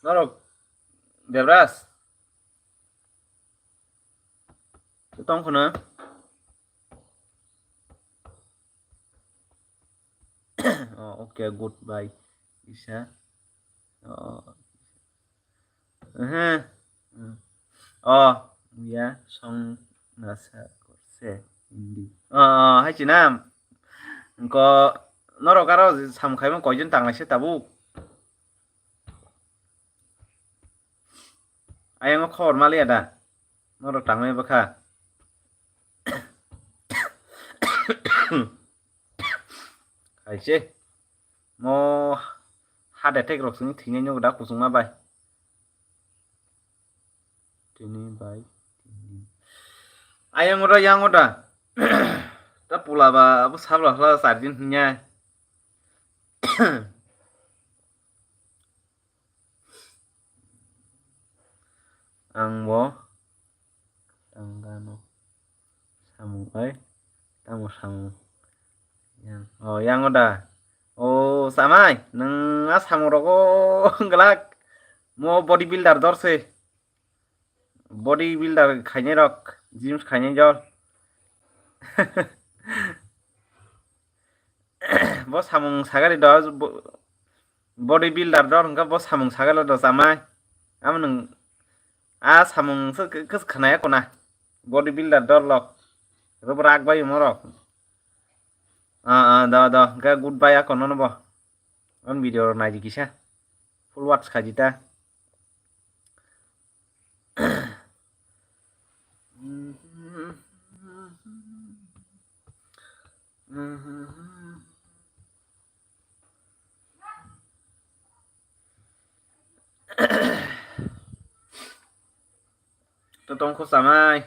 Norok, Debras. Tong khuna. Oh, okay, good, bye. Isa. Oh. Ehe. Oh, ya, song nasa korse hindi. Oh, oh, hai chinam. Ko norok aro sam khaima koijon tanglaise tabuk. Ayang o khobor maliya da? Norok tangwi bwkha. Khaise. Mo heart attack rok sini thwinai nw da kuchukma bai. Tini bai. Ayang o da, yang o da. Ta pula ba abo sabla hla sardin hinya. Ang bo tangano samung oi, tamo samung yang, oh, yang oda. Oh, samai, nang a samung rogo glak. Mo body builder dorse. Body builder khainai rok, gym khainai jol. Bo samung sagari do, bo-, body builder do hwnkha bo samung sagalo do chamai. Amo nwng a samung se khe, khe khnaya kona. Body builder do lok. Rubrak bai morok. Ah, ah, do, do. Hwnkha goodbye a kono no bo. On video rok naidi kisa. Full watch khaidi ta. To tongkho chamai.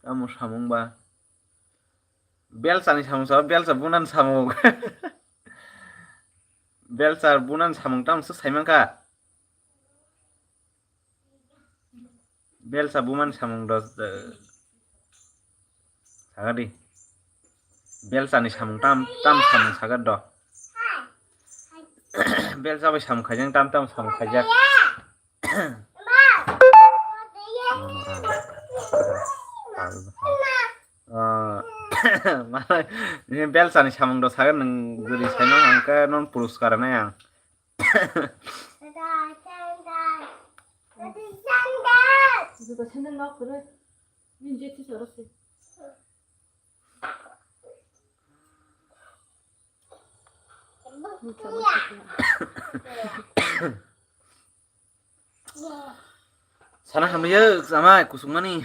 Tamo samung ba? Belsa ni samung sa, belsa bunan samung. Belsa bunan samung tamo se saiman kha. Belsa buman samung do, eh, sagadi. Belsa ni samung tam, tam samung sagar do. Belsa bai samung khaijak, tam tam samung khaijak. Ah, mana, ini belsa ni samung do sagar nang guri saimang angka non puruskar nai ang. Sana hamya, sama kusung mani.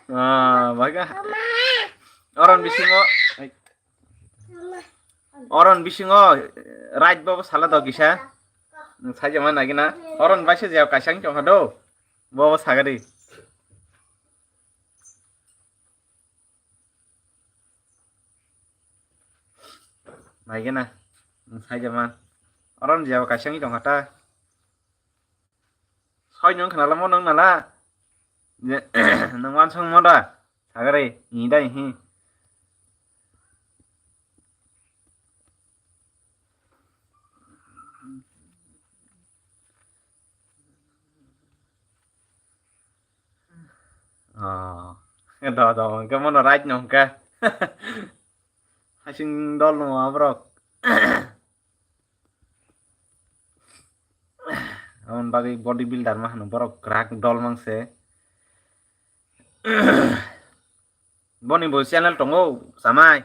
Ah, baga. Oron bisingo. Oron bisingo, right bobo sala do kisa. Saja mana gina. Oron baisa jao kasang chong hado. Bobo sagari. Naigena, saija man. Oron jeba kaisa wngwi tongkha ta. Soi nung khnalamo nung nala. Je, nung wansong mo da? Sagari, ni dai hi. Oh. Do, do, hwnkhe mono right no hwnkhe. Hasing dol no aborok. Aboni bagwi body builder ma hwno borok kwrak dol mangse. Boni bo channel tongo, chamai.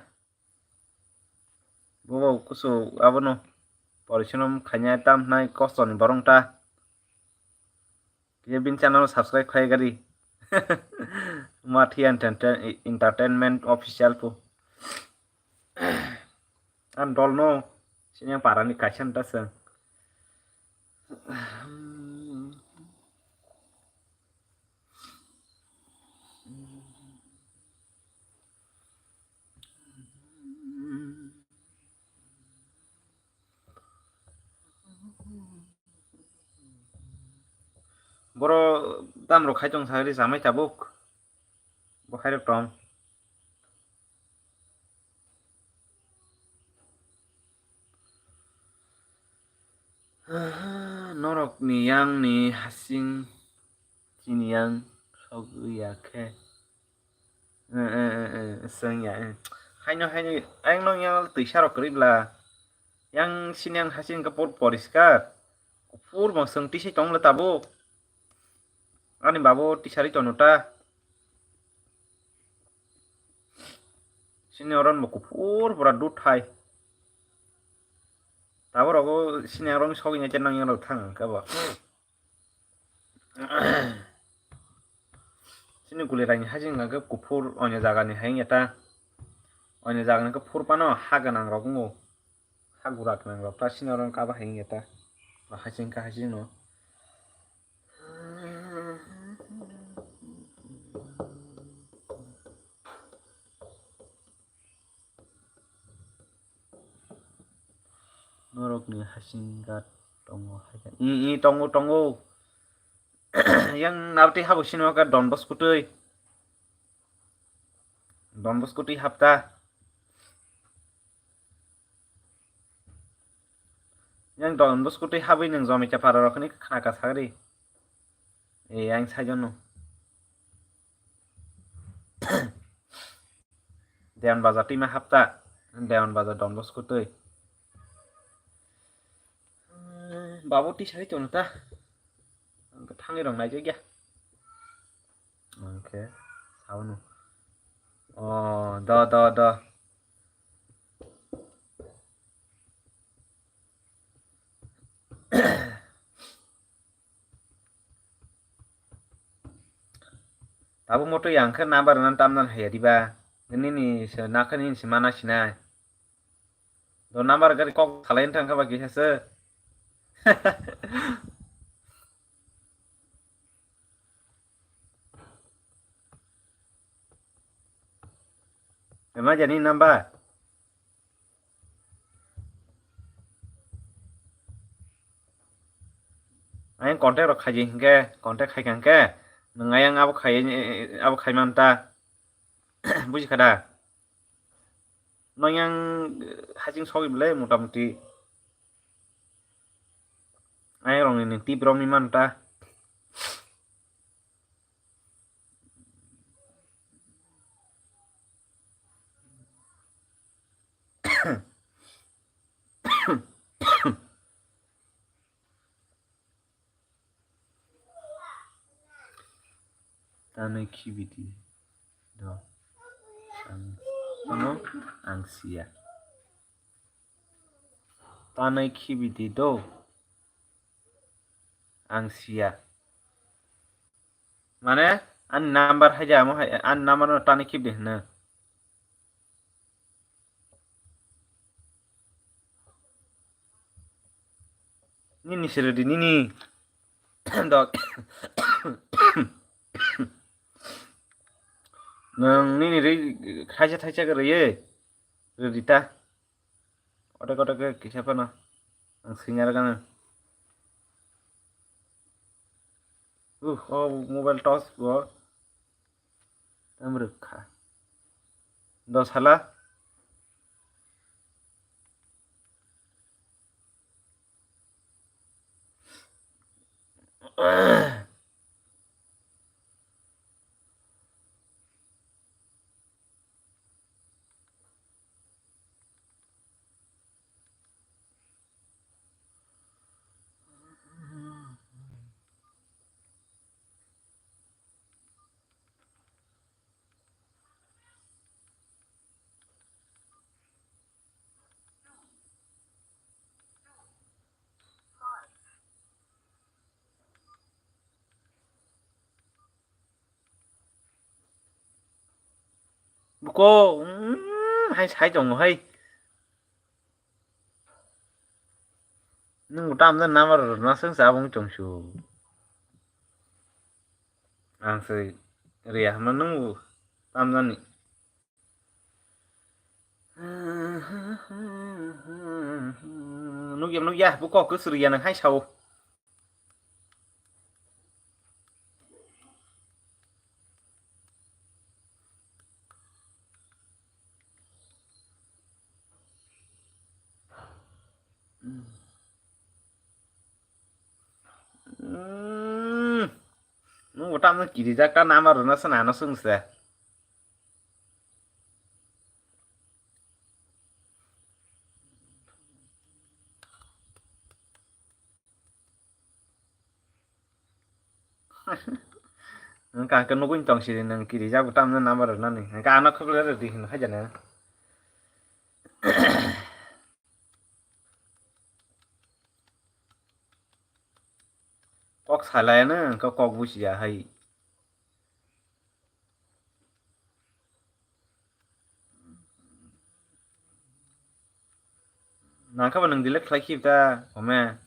Bobo kusu abono porisorom khainai tam hnai kostoni borong ta. Khe bini channel subscribe khai gari. Mathi Entertain-, Entertainment Official po. Ang dol no sini yang parani kaisa ta seng. Boro tamrok khai tong sagri chamai tabuk. Bo khairok tong. Norok ni yang ni hasing chini yang sogwi ya khe. Eh, eh, eh, eh, seng ya, eh. Haino, haino, ayang nong yang twisa rok kwrwi bla. Yang sini yang hasing ka por poriskar. Kuphur bo seng tisi tong le tabuk. Ani babo tisari tono ta. Sini oron bo kuphur pura dut hai. Tabuk rogo sini yang rong sogwi ya chen nong yang rok thang ka bo. Chini guli raini hajing hwnkhe kuphur, onyo jagani hai wngya ta. Onyo jagani khe phur phano ha gwnang rok wngo. Ha gura gwnang rok ta chini oro wngkha abo hai wngya ta. Haching khe haching no. Norokni hasing gat tongo hai khe. I, i, tongo, tongo. Yang nabti habo sini waka Don Bosco twi. Don Bosco twi hapta. Yang Don Bosco twi habwi nung Jomika para rokni khna ka sagri. E, yang sajono. Dewan Bazar twi ma hapta. Dewan Bazar Don Bosco twi. Babu twi sai tono ta. Ang thangwi rong nai jagya. Oke. Saunu. Oh, do, do, do. Tabuk moto yang khe number nan tam nan haya diba. Nini se nakhe nini se mana sinai. Do number gari kok salai thang kha ba kisa se. Ema jani number. Ayang contact rok khaiji hinkhe, contact khaikha hinkhe, nwng ayang abo khai, abo khai manta. Buji kha da? Nwng yang haching sogwi bwlai mota moti. Ayang rokni nwng tip romwi manta. Tanwi khibi di do. Ang, ano, ang siya. Tanwi khibi di do. Ang siya. Mane ani number hai ja, amo hai ani number no tani khip di hwnwi. Nini se rwdi nini. Dok. Nwng nini rwi thaisa thaisa khe rwye. Rwdi ta. Kothok kothok khe kisa phano. Ang swingargano. Uh, o mobile torch bo. Tam rwkha. Dos hala. Buko, mm, hai sai tongo hai. Nwng tamjani number rwna swngsa aboni tongsu. Ang se riya hwnma nwng tamjani. Nukya, nukya, bo kok kwswrwngya nang hai sao. Hmm. Nwng bo tamno kirijak ta number rwna se nano swngse. Nwng kaham khe nugwi tong sidi nwng kirijak bo tamno number rwnani. Hwnkhe ano khwlai rwdi hwnwi haijani. Kok salai ano, hwnkhe kok bujiya hai. Nangkhe bo nwng delete khlai khibita, home.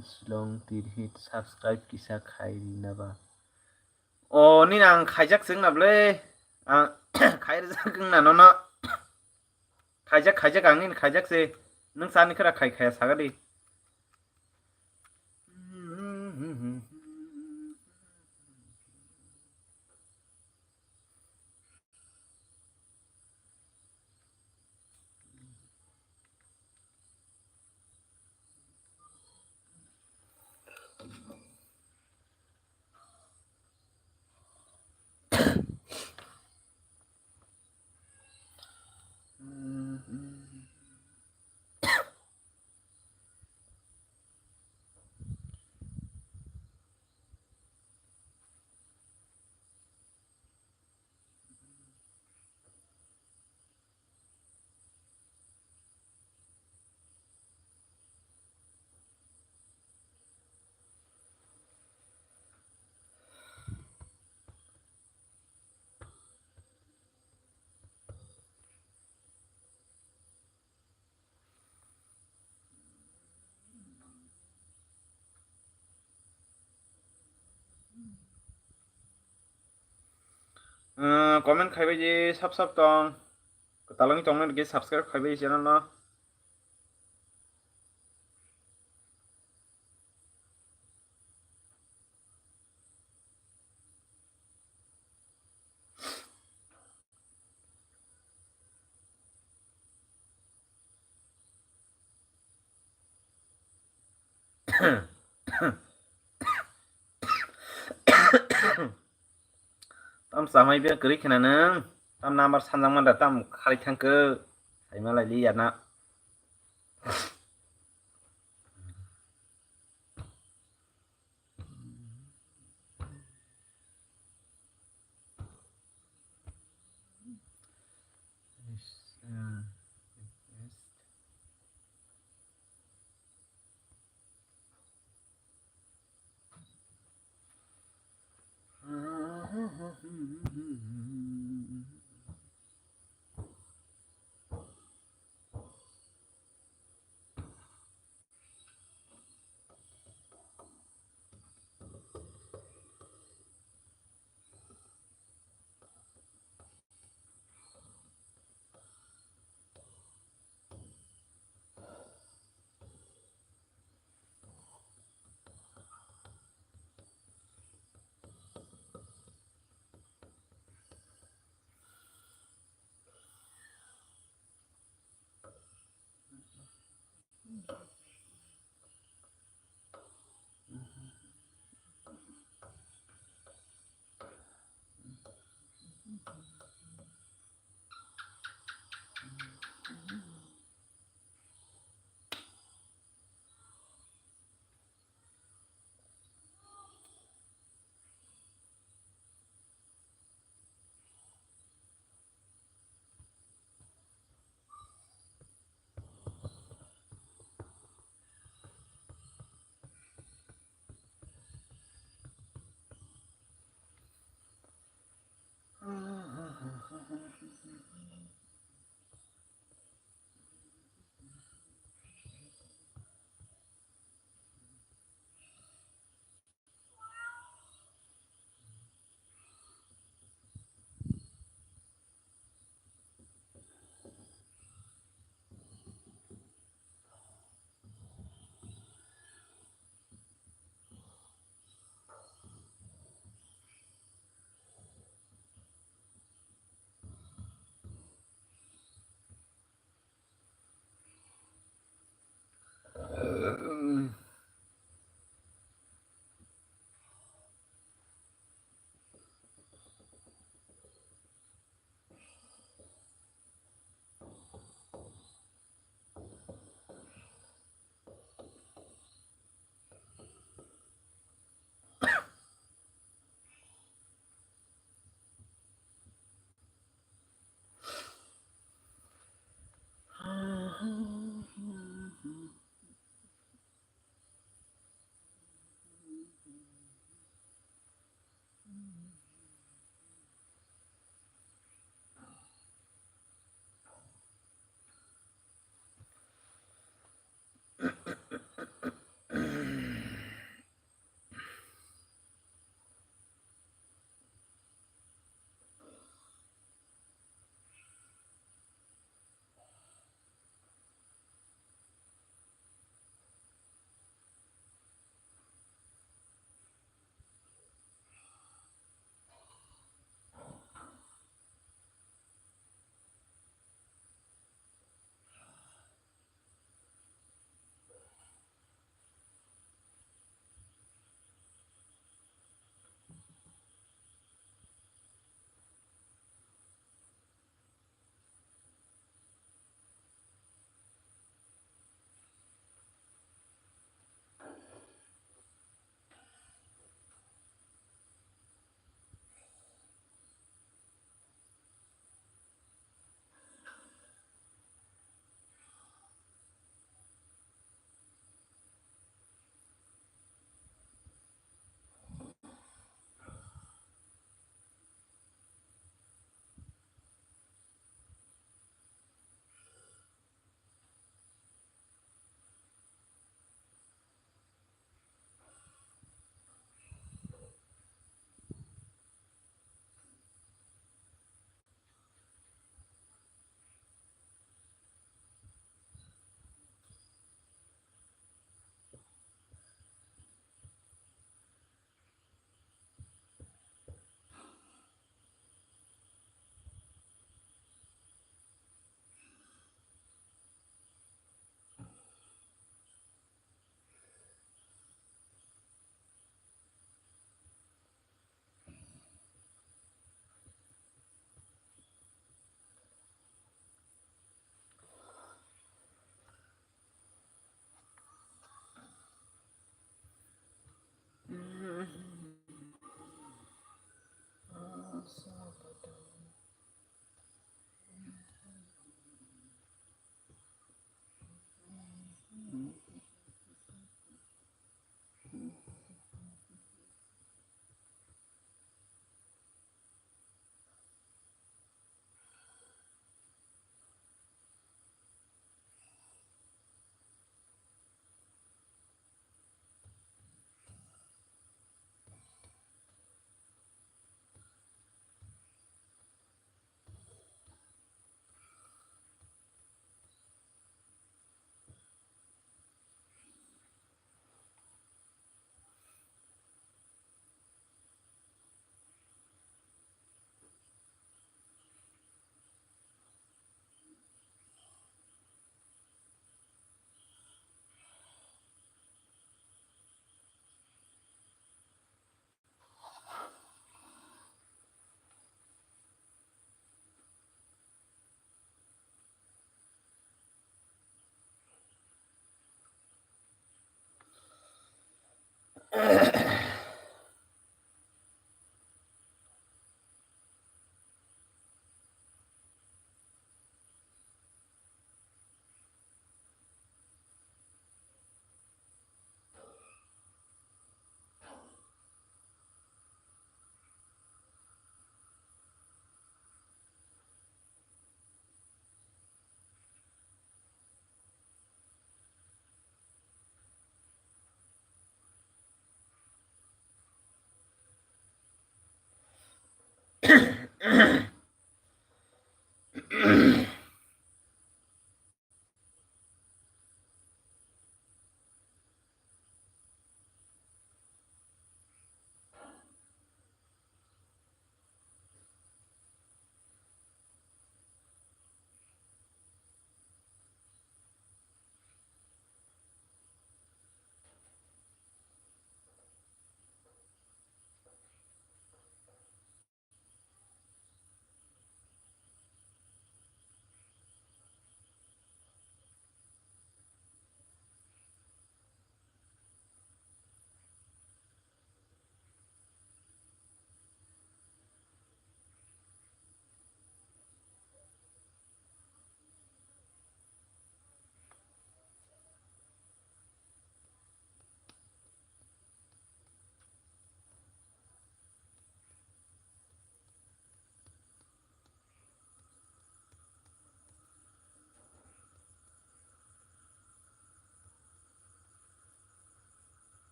Shillong tirhit subscribe kisa khai rina ba. O, nini ang khaijak se wngna bwle. Ang khai rwjak wngna nono. Khaijak, khaijak, ang nini khaijak se. Nwng sani khera khai khaya saga di. Comment khaibai di sab sab tong. Kwtal wngwi tongmani rwgwi subscribe khaibai channel no. Tam samai bia kwrwi khna nwng. Tam number sanjak man da tam khali thangkhe. Saima lai li yana. Uh, yes.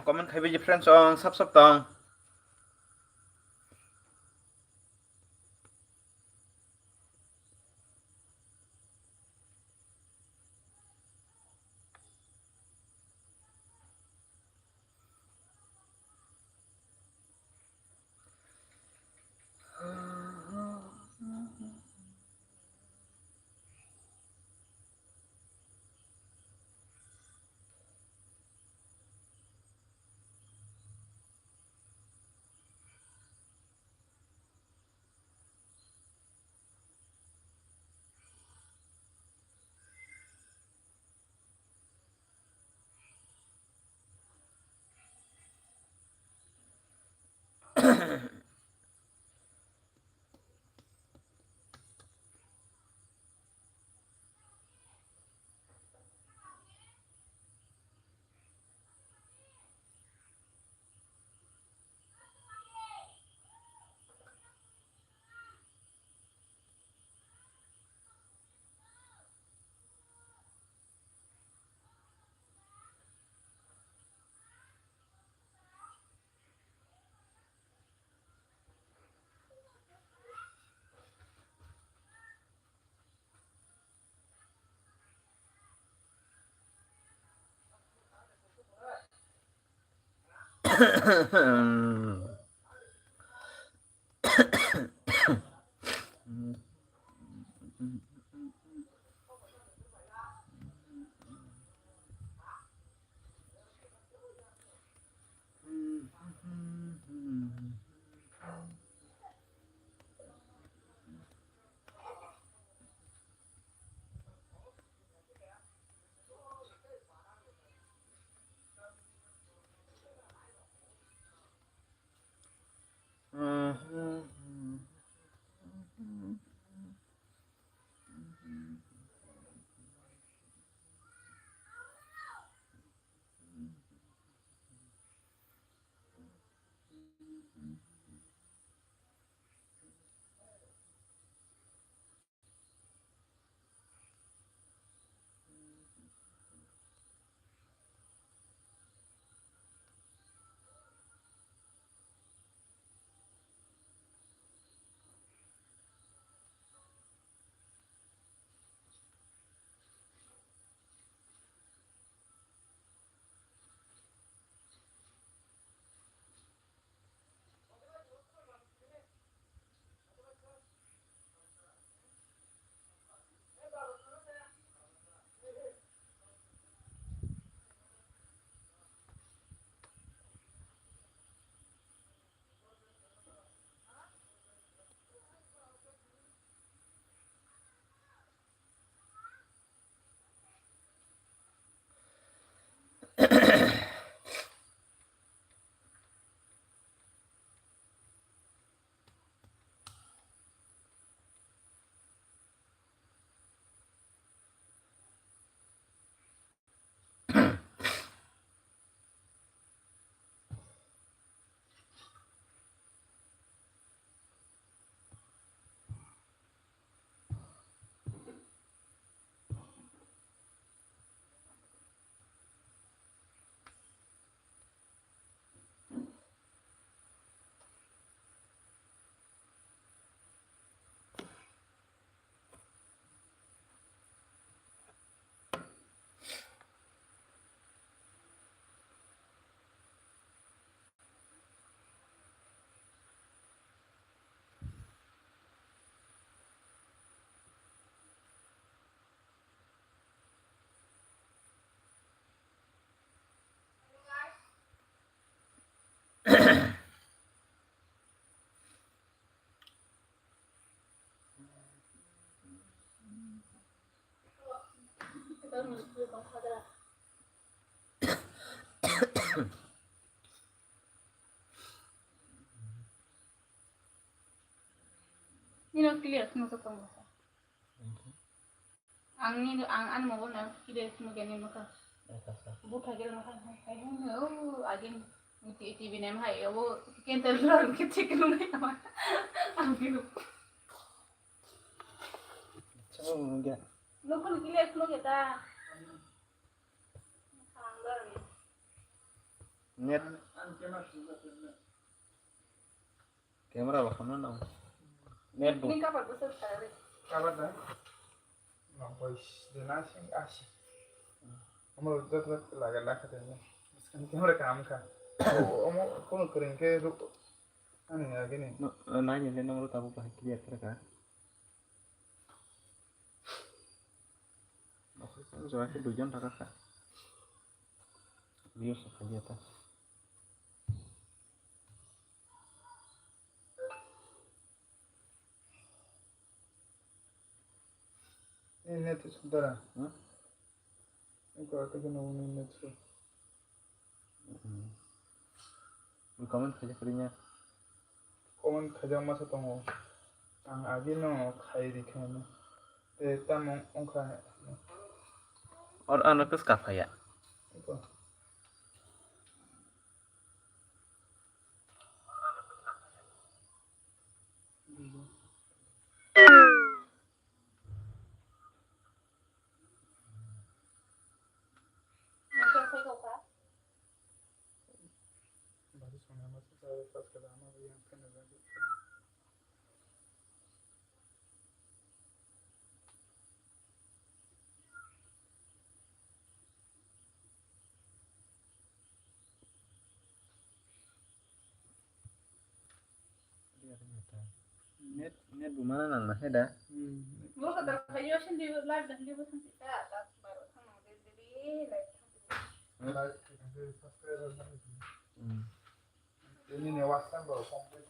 Comment khaibai je friends, ong sap sap tong. Nino clear kheno to tongo. Ang ni, ang ani mobile na clear kheno gani maka. Eka sa. Butha gel maka. Hai hai hai. Oh, again. Iti iti binem hai. Oh, kenter lor ke check no nai ama. Ang biru. Chalo nungya. Nokol clear kheno geta. Net. Camera bo khamna nang. Net bo. Ni kabar bwswk kharwi. Kabar da? No, boys, de na sing asi. Amo jot jot laga lakha de na. Camera kam kha. O, amo kono kering ke ru-, ani age ni. No, nai ni le nang ro tabu pa clear kar ka. Jora ke duijon thaka kha. Views kha ya ta. Ni net sudara. Hmm? Iko ata kena ni net su. Hmm. Comment khaijak rinya. Comment khaijak masa tongo. Ang agino khai rikha no. Te tamo ongkha. Or ano kus ka phaya. Iko. Net, net bo mana nang na he da? Hmm. Bo ka da khayo sindi live da hindi bo thang ta ta baro thang nang de de live thang. Hmm. Ini ne WhatsApp bo complete.